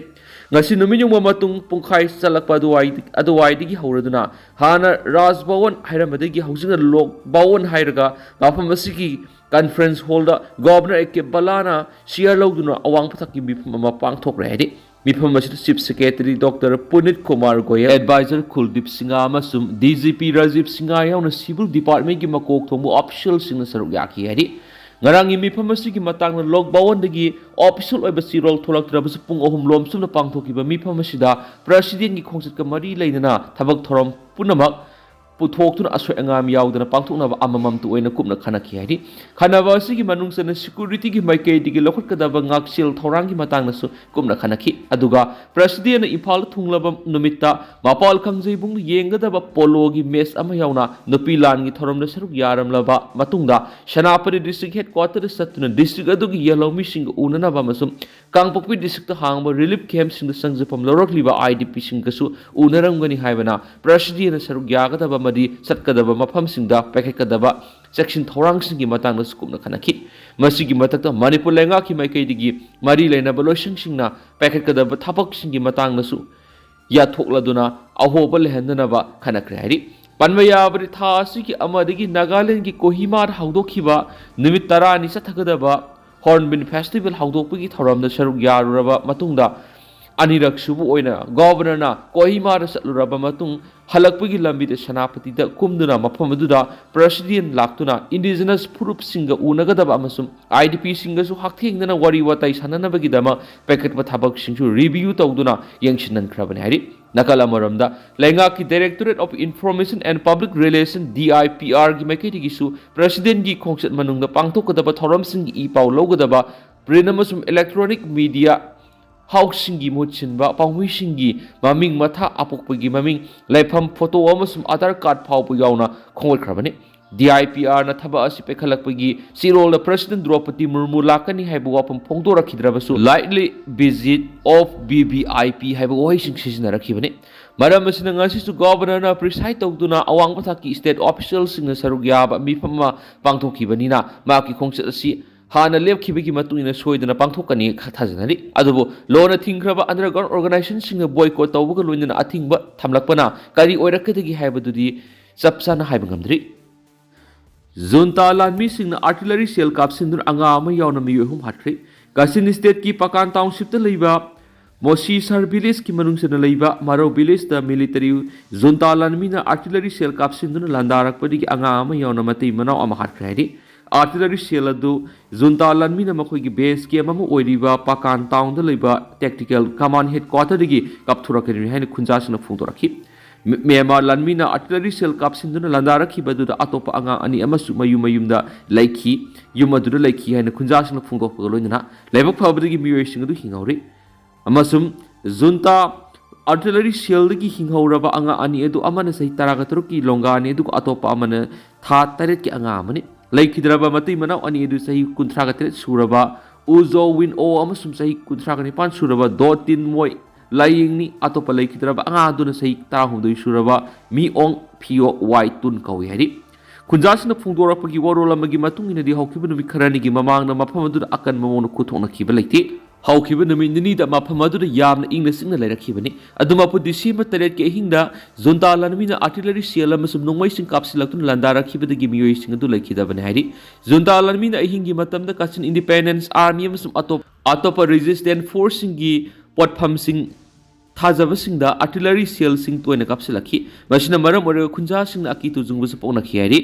ꯉꯁꯤ ꯅꯨꯃꯤꯠ ꯌꯨꯡꯕ ꯃꯇꯨꯡ ꯄꯨꯡꯈꯥꯏ ꯆꯠꯂꯛꯄ ꯑꯗꯨꯋꯥꯏ-, ꯑꯗꯨꯋꯥꯏꯗꯒꯤ ꯍꯧꯔꯗꯨꯅ ꯍꯥꯟꯅ ꯔꯥꯖ ꯚꯋꯟ ꯍꯥꯏꯔꯝꯕꯗꯒꯤ ꯍꯧꯖꯤꯛꯅ ꯂꯣꯛ ꯚꯋꯟ ꯍꯥꯏꯔꯒ ꯃꯐꯝ ꯑꯁꯤꯒꯤ ꯀꯟꯐꯔꯦꯟꯁ ꯍꯣꯜꯗ ꯒꯣꯚꯔꯅꯔ ꯑꯦ ꯀꯦ ꯕꯂꯥꯅ ꯆꯤꯌꯔ ꯂꯧꯗꯨꯅ ꯑꯋꯥꯡ ꯊꯥꯛꯀꯤ ꯃꯤꯐꯝ ꯑꯃ ꯄꯥꯡꯊꯣꯛꯈ꯭ꯔꯦ ꯍꯥꯏꯔꯤ꯫ ꯃꯤꯐꯝ ꯑꯁꯤꯗ chief secretary doctor Punit Kumar Goyal, adviser Kuldeep Singh ꯑꯃꯁꯨꯡ D G P Rajiv Singh ꯌꯥꯎꯅ ꯁꯤꯚꯤꯜ ꯗꯤꯄꯥꯔꯠꯃꯦꯟꯒꯤ ꯃꯀꯣꯛ ꯊꯣꯡꯕ ꯑꯣꯐꯤꯁꯤꯌꯦꯜꯁꯤꯡꯅ ꯁꯔꯨꯛ ꯌꯥꯈꯤ ꯍꯥꯏꯔꯤ꯫ ꯉꯔꯥꯡꯒꯤ ꯃꯤꯐꯝ ꯑꯁꯤꯒꯤ ꯃꯇꯥꯡꯗ ꯂꯣꯛ ꯚꯋꯟꯗꯒꯤ ꯑꯣꯐꯤꯁꯤꯌꯦꯜ ꯑꯣꯏꯕ ꯆꯦꯔꯣꯜ ꯊꯣꯛꯂꯛꯇ꯭ꯔꯕꯁꯨ, ꯄꯨꯡ ꯑꯍꯨꯝ ꯂꯣꯝ ꯆꯨꯞꯅ ꯄꯥꯡꯊꯣꯛꯈꯤꯕ ꯃꯤꯐꯝ ꯑꯁꯤꯗ ꯄ꯭ꯔꯁꯤꯗꯦꯟꯒꯤ ꯈꯣꯡꯆꯠꯀ ꯃꯔꯤ ꯂꯩꯅꯅ ꯊꯕꯛ ꯊꯧꯔꯝ ꯄꯨꯝꯅꯃꯛ ꯄꯨꯊꯣꯛꯇꯨꯅ ꯑꯁꯣꯏ ꯑꯉꯥꯝ ꯌꯥꯎꯗꯅ ꯄꯥꯡꯊꯣꯛꯅꯕ ꯑꯃꯃꯝꯇ ꯑꯣꯏꯅ ꯀꯨꯞꯅ ꯈꯟꯅꯈꯤ ꯍꯥꯏꯔꯤ꯫ ꯈꯟꯅꯕ ꯑꯁꯤꯒꯤ ꯃꯅꯨꯡ ꯆꯟꯅ ꯁꯦꯀ꯭ꯌꯨꯔꯤꯇꯤꯒꯤ ꯃꯥꯏꯀꯩꯗꯒꯤ ꯂꯧꯈꯠꯀꯗꯕ ꯉꯥꯛꯁꯦꯜ ꯊꯧꯔꯥꯡꯒꯤ ꯃꯇꯥꯡꯗꯁꯨ ꯀꯨꯞꯅ ꯈꯟꯅꯈꯤ꯫ ꯑꯗꯨꯒ ꯄ꯭ꯔꯁꯤꯗꯦꯟꯅ ꯏꯝꯐꯥꯜꯗ ꯊꯨꯡꯂꯕ ꯅꯨꯃꯤꯠꯇ ꯃꯄꯥꯜ ꯀꯥꯡꯖꯩꯕꯨꯡꯗ ꯌꯦꯡꯒꯗꯕ ꯄꯣꯂꯣꯒꯤ ꯃꯦꯆ ꯑꯃ ꯌꯥꯎꯅ ꯅꯨꯄꯤ ꯂꯥꯟꯒꯤ ꯊꯧꯔꯝꯗ ꯁꯔꯨꯛ ꯌꯥꯔꯝꯂꯕ ꯃꯇꯨꯡꯗ ꯁꯦꯅꯥꯄꯇꯤ ꯗꯤꯁꯇ꯭ꯔꯤꯛ ꯍꯦꯗꯀ꯭ꯋꯥꯇꯔꯗ ꯆꯠꯇꯨꯅ ꯗꯤꯁꯇ꯭ꯔꯤꯛ ꯑꯗꯨꯒꯤ ꯌꯦꯜꯍꯧꯃꯤꯁꯤꯡꯒ ꯎꯅꯅꯕ ꯑꯃꯁꯨꯡ ꯀꯥꯡꯄꯣꯛꯄꯤ ꯗꯤꯁꯇ꯭ꯔꯤꯛꯇ ꯍꯥꯡꯕ ꯔꯤꯂꯤꯐ ꯀꯦꯝꯞꯁꯤꯡꯗ ꯆꯪꯖꯐꯝ ꯂꯧꯔꯛꯂꯤꯕ ꯑꯥꯏ ꯗꯤ ꯄꯤꯁꯤꯡꯒꯁꯨ ꯎꯅꯔꯝꯒꯅꯤ ꯍꯥꯏꯕꯅ ꯄ꯭ꯔꯁꯤꯗꯦꯟꯅ ꯁꯔꯨꯛ ꯌꯥꯒꯗꯕ ꯑꯃꯗꯤ ꯆꯠꯀꯗꯕ ꯃꯐꯝꯁꯤꯡꯗ ꯄꯥꯏꯈꯠꯀꯗꯕ ꯆꯦꯛꯁꯤꯟ ꯊꯧꯔꯥꯡꯁꯤꯡꯒꯤ ꯃꯇꯥꯡꯗꯁꯨ ꯀꯨꯞꯅ ꯈꯟꯅꯈꯤ꯫ ꯃꯁꯤꯒꯤ ꯃꯊꯛꯇ ꯃꯅꯤꯄꯨꯔ ꯂꯩꯉꯥꯛꯀꯤ ꯃꯥꯏꯀꯩꯗꯒꯤ ꯃꯔꯤ ꯂꯩꯅꯕ ꯂꯣꯏꯁꯪꯁꯤꯡꯅ ꯄꯥꯏꯈꯠꯀꯗꯕ ꯊꯕꯛꯁꯤꯡꯒꯤ ꯃꯇꯥꯡꯗꯁꯨ ꯌꯥꯊꯣꯛꯂꯗꯨꯅ ꯑꯍꯣꯕ ꯂꯩꯍꯟꯗꯅꯕ ꯈꯟꯅꯈ꯭ꯔꯦ ꯍꯥꯏꯔꯤ꯫ ꯄꯟꯕ ꯌꯥꯕꯗꯤ ꯊꯥ ꯑꯁꯤꯒꯤ ꯑꯃꯗꯒꯤ ꯅꯥꯒꯥꯂꯦꯟꯒꯤ ꯀꯣꯍꯤꯃꯥꯗ ꯍꯧꯗꯣꯛꯈꯤꯕ ꯅꯨꯃꯤꯠ ꯇꯔꯥꯅꯤ ꯆꯠꯊꯒꯗꯕ ꯍꯣꯔꯟꯕꯤꯜ ꯐꯦꯁꯇꯤꯚꯦꯜ ꯍꯧꯗꯣꯛꯄꯒꯤ ꯊꯧꯔꯝꯗ ꯁꯔꯨꯛ ꯌꯥꯔꯨꯔꯕ ꯃꯇꯨꯡꯗ ꯑꯅꯤꯔꯛ ꯁꯨꯕ ꯑꯣꯏꯅ ꯒꯣꯚꯔꯅꯔꯅ ꯀꯣꯍꯤꯃꯥꯗ ꯆꯠꯂꯨꯔꯕ ꯃꯇꯨꯡ ꯍꯜꯂꯛꯄꯒꯤ ꯂꯝꯕꯤꯗ ꯁꯦꯅꯥꯄꯇꯤꯗ ꯀꯨꯝꯗꯨꯅ ꯃꯐꯝ ꯑꯗꯨꯗ ꯄ꯭ꯔꯁꯤꯗꯦꯟ ꯂꯥꯛꯇꯨꯅ ꯏꯟꯗꯤꯖꯤꯅꯁ ꯐꯨꯔꯨꯞꯁꯤꯡꯒ ꯎꯅꯒꯗꯕ ꯑꯃꯁꯨꯡ ꯑꯥꯏ ꯗꯤ ꯄꯤꯁꯤꯡꯒꯁꯨ ꯍꯛꯊꯦꯡꯅꯅ ꯋꯥꯔꯤ ꯋꯥꯇꯥꯏ ꯁꯥꯟꯅꯅꯕꯒꯤꯗꯃꯛ ꯄꯥꯏꯈꯠꯄ ꯊꯕꯛꯁꯤꯡꯁꯨ ꯔꯤꯚꯤꯌꯨ ꯇꯧꯗꯨꯅ ꯌꯦꯡꯁꯤꯟꯅꯈ꯭ꯔꯕꯅꯤ ꯍꯥꯏꯔꯤ꯫ ꯅꯥꯀꯜ ꯑꯃꯔꯣꯝꯗ ꯂꯩꯉꯥꯛꯀꯤ Directorate of Information and Public Relation, D I P R ꯒꯤ ꯃꯥꯏꯀꯩꯗꯒꯤꯁꯨ ꯄ꯭ꯔꯁꯤꯗꯦꯟꯒꯤ ꯈꯣꯡꯆꯠ ꯃꯅꯨꯡꯗ ꯄꯥꯡꯊꯣꯛꯀꯗꯕ ꯊꯧꯔꯝꯁꯤꯡꯒꯤ ꯏ ꯄꯥꯎ ꯂꯧꯒꯗꯕ ꯄ꯭ꯔꯤꯟ ꯑꯃꯁꯨꯡ ꯏꯂꯦꯛꯇ꯭ꯔꯣꯅꯤꯛ ꯃꯤꯗꯤꯌꯥ ꯍꯥꯎꯁꯁꯤꯡꯒꯤ ꯃꯍꯨꯠ ꯁꯤꯟꯕ ꯄꯥꯎꯃꯤꯁꯤꯡꯒꯤ ꯃꯃꯤꯡ ꯃꯊꯥ, ꯑꯄꯣꯛꯄꯒꯤ ꯃꯃꯤꯡ, ꯂꯩꯐꯝ, ꯐꯣꯇꯣ ꯑꯃꯁꯨꯡ ꯑꯥꯙꯥꯔ ꯀꯥꯔꯗ ꯐꯥꯎꯕ ꯌꯥꯎꯅ ꯈꯣꯝꯒꯠꯈ꯭ꯔꯕꯅꯤ꯫ D I P R ꯅ ꯊꯕꯛ ꯑꯁꯤ ꯄꯥꯏꯈꯠꯂꯛꯄꯒꯤ ꯆꯤꯔꯣꯜꯗ ꯄ꯭ꯔꯁꯤꯗꯦꯟ ꯗ꯭ꯔꯧꯄꯗꯤ ꯃꯨꯔꯃꯨ ꯂꯥꯛꯀꯅꯤ ꯍꯥꯏꯕ ꯋꯥꯐꯝ ꯐꯣꯡꯗꯣꯔꯛꯈꯤꯗ꯭ꯔꯕꯁꯨ, likely visit of V V I P ꯍꯥꯏꯕ ꯋꯥꯍꯩꯁꯤꯡ ꯁꯤꯖꯤꯟꯅꯔꯛꯈꯤꯕꯅꯤ꯫ ꯃꯔꯝ ꯑꯁꯤꯅ ꯉꯁꯤꯁꯨ ꯒꯣꯚꯔꯅꯔꯅ ꯄ꯭ꯔꯤꯁꯥꯏꯗ ꯇꯧꯗꯨꯅ ꯑꯋꯥꯡꯕ ꯊꯥꯛꯀꯤ ꯁ꯭ꯇꯦꯠ ꯑꯣꯐꯤꯁꯤꯌꯦꯜꯁꯤꯡꯅ ꯁꯔꯨꯛ ꯌꯥꯕ ꯃꯤꯐꯝ ꯑꯃ ꯄꯥꯡꯊꯣꯛꯈꯤꯕꯅꯤꯅ ꯃꯍꯥꯛꯀꯤ ꯈꯣꯡꯆꯠ ꯑꯁꯤ ꯍꯥꯟꯅ ꯂꯦꯞꯈꯤꯕꯒꯤ ꯃꯇꯨꯡ ꯏꯟꯅ ꯁꯣꯏꯗꯅ ꯄꯥꯡꯊꯣꯛꯀꯅꯤ ꯈ-, ꯊꯥꯖꯅꯔꯤ꯫ ꯑꯗꯨꯕꯨ ꯂꯣꯟꯅ ꯊꯤꯡꯈ꯭ꯔꯕ underground organizationꯁꯤꯡꯅ boycott ꯇꯧꯕꯒ ꯂꯣꯏꯅꯅ ꯑꯊꯤꯡꯕ ꯊꯝꯂꯛꯄꯅ ꯀꯔꯤ ꯑꯣꯏꯔꯛꯀꯗꯒꯦ ꯍꯥꯏꯕꯗꯨꯗꯤ ꯆꯞ ꯆꯥꯅ ꯍꯥꯏꯕ ꯉꯝꯗ꯭ꯔꯤ꯫ ꯖꯨꯟꯇꯥ ꯂꯥꯟꯃꯤꯁꯤꯡꯅ artillery shell ꯀꯥꯞꯁꯤꯟꯗꯨꯅ ꯑꯉꯥꯡ ꯑꯃ ꯌꯥꯎꯅ ꯃꯤꯑꯣꯏ ꯑꯍꯨꯝ ꯍꯥꯠꯈ꯭ꯔꯦ꯫ ꯀꯥꯆꯤꯟ stateꯀꯤ ꯄꯀꯥꯟ townshipꯇ ꯂꯩꯕ ꯃꯣꯁꯤꯁꯥꯔ villageꯀꯤ ꯃꯅꯨꯡ ꯆꯟꯅ ꯂꯩꯕ ꯃꯔꯧ villageꯇ military ꯖꯨꯟꯇꯥ ꯂꯥꯟꯃꯤꯅ artillery shell ꯀꯥꯞꯁꯤꯟꯗꯨꯅ ꯂꯥꯟꯗꯥꯔꯛꯄꯗꯒꯤ ꯑꯉꯥꯡ ꯑꯃ ꯌꯥꯎꯅ ꯃꯇꯩ ꯃꯅꯥꯎ ꯑꯃ ꯍꯥꯠꯈ꯭ꯔꯦ ꯍꯥꯏꯔꯤ꯫ Artillery shell ꯑꯗꯨ ꯖꯨꯟꯇꯥ ꯂꯥꯟꯃꯤꯅ ꯃꯈꯣꯏꯒꯤ base camp ꯑꯃ ꯑꯣꯏꯔꯤꯕ ꯄꯀꯥꯟ townꯗ ꯂꯩꯕ tactical command headquarterꯗꯒꯤ ꯀꯥꯞꯊꯣꯔꯛꯈꯤꯕꯅꯤ ꯍꯥꯏꯅ ꯈꯨꯟꯖꯥꯁꯤꯡꯅ ꯐꯣꯡꯗꯣꯔꯛꯈꯤ꯫ ꯃ꯭ꯌꯥꯟꯃꯥꯔ ꯂꯥꯟꯃꯤꯅ artillery shell ꯀꯥꯞꯁꯤꯟꯗꯨꯅ ꯂꯥꯟꯗꯥꯔꯛꯈꯤꯕ ꯑꯗꯨꯗ ꯑꯇꯣꯞꯄ ꯑꯉꯥꯡ ꯑꯅꯤ ꯑꯃꯁꯨ ꯃꯌꯨꯝ ꯃꯌꯨꯝꯗ ꯂꯩꯈꯤ꯫ ꯌꯨꯝ ꯑꯗꯨꯗ ꯂꯩꯈꯤ ꯍꯥꯏꯅ ꯈꯨꯟꯖꯥꯁꯤꯡꯅ ꯐꯣꯡꯗꯣꯛꯄꯒ ꯂꯣꯏꯅꯅ ꯂꯥꯏꯕꯛ ꯐꯕꯗꯒꯤ ꯃꯤꯑꯣꯏꯁꯤꯡ ꯑꯗꯨ ꯍꯤꯡꯍꯧꯔꯤ꯫ ꯑꯃꯁꯨꯡ ꯖꯨꯟꯇꯥ artillery shellꯗꯒꯤ ꯍꯤꯡꯍꯧꯔꯕ ꯑꯉꯥꯡ ꯑꯅꯤ ꯑꯗꯨ, ꯑꯃꯅ ꯆꯍꯤ ꯇꯔꯥꯒ ꯇꯔꯨꯛꯀꯤ ꯂꯣꯡꯒꯥꯅꯤ, ꯑꯗꯨꯒ ꯑꯇꯣꯞꯄ ꯑꯃꯅ ꯊꯥ ꯇꯔꯦꯠꯀꯤ ꯑꯉꯥꯡ ꯑꯃꯅꯤ꯫ ꯂꯩꯈꯤꯗ꯭ꯔꯕ ꯃꯇꯩ ꯃꯅꯥꯎ ꯑꯅꯤ ꯑꯗꯨ ꯆꯍꯤ ꯀꯨꯟꯊ꯭ꯔꯥꯒ ꯇꯔꯦꯠ ꯁꯨꯔꯕ ꯎꯖꯣ ꯋꯤꯟ ꯑꯣ ꯑꯃꯁꯨꯡ ꯆꯍꯤ ꯀꯨꯟꯊ꯭ꯔꯥꯒ ꯅꯤꯄꯥꯟ ꯁꯨꯔꯕ ꯗꯣ ꯇꯤꯟ ꯃꯣꯏ ꯂꯥꯏꯌꯦꯡꯅꯤ꯫ ꯑꯇꯣꯞꯄ ꯂꯩꯈꯤꯗ꯭ꯔꯕ ꯑꯉꯥꯡ ꯑꯗꯨꯅ ꯆꯍꯤ ꯇꯔꯥꯍꯨꯝꯗꯣꯏ ꯁꯨꯔꯕ ꯃꯤ ꯑꯣꯡ ꯐꯤꯌꯣ ꯋꯥꯏ ꯇꯨꯟ ꯀꯧꯏ ꯍꯥꯏꯔꯤ꯫ ꯈꯨꯟꯖꯥꯁꯤꯡꯅ ꯐꯣꯡꯗꯣꯔꯛꯄꯒꯤ ꯋꯥꯔꯣꯜ ꯑꯃꯒꯤ ꯃꯇꯨꯡ ꯏꯟꯅꯗꯤ, ꯍꯧꯈꯤꯕ ꯅꯨꯃꯤꯠ ꯈꯔꯅꯤꯒꯤ ꯃꯃꯥꯡꯗ ꯃꯐꯝ ꯑꯗꯨꯗ ꯑꯀꯟꯕ ꯃꯑꯣꯡꯗ ꯈꯨꯠꯊꯣꯛꯅꯈꯤꯕ ꯂꯩꯇꯦ꯫ ꯍꯧꯈꯤꯕ ꯅꯨꯃꯤꯠ ꯅꯤꯅꯤꯗ ꯃꯐꯝ ꯑꯗꯨꯗ ꯌꯥꯝꯅ ꯏꯪꯅ ꯆꯤꯛꯅ ꯂꯩꯔꯛꯈꯤꯕꯅꯤ꯫ ꯑꯗꯨꯝ ꯃꯄꯨ ꯗꯤꯁꯦꯝꯕꯔ ꯇꯔꯦꯠꯀꯤ ꯑꯍꯤꯡꯗ ꯖꯨꯟꯇꯥ ꯂꯥꯟꯃꯤꯅ artillery shell ꯑꯃꯁꯨꯡ ꯅꯣꯡꯃꯩꯁꯤꯡ ꯀꯥꯞꯁꯤꯜꯂꯛꯇꯨꯅ ꯂꯥꯟꯗꯥꯔꯛꯈꯤꯕꯗꯒꯤ ꯃꯤꯑꯣꯏꯁꯤꯡ ꯑꯗꯨ ꯂꯩꯈꯤꯗꯕꯅꯤ ꯍꯥꯏꯔꯤ꯫ ꯖꯨꯟꯇꯥ ꯂꯥꯟꯃꯤꯅ ꯑꯍꯤꯡꯒꯤ ꯃꯇꯝꯗ Kachin Independence Army ꯑꯃꯁꯨꯡ ꯑꯇꯣꯞ-, ꯑꯇꯣꯞꯄ resistance forceꯁꯤꯡꯒꯤ ꯄꯣꯠꯐꯝꯁꯤꯡ ꯊꯥꯖꯕꯁꯤꯡꯗ artillery shellꯁꯤꯡ ꯇꯣꯏꯅ ꯀꯥꯞꯁꯤꯜꯂꯛꯈꯤ꯫ ꯃꯁꯤꯅ ꯃꯔꯝ ꯑꯣꯏꯔꯒ ꯈꯨꯟꯖꯥꯁꯤꯡꯅ ꯑꯀꯤ ꯇꯨꯖꯨꯡꯕꯁꯨ ꯄꯣꯛꯅꯈꯤ ꯍꯥꯏꯔꯤ꯫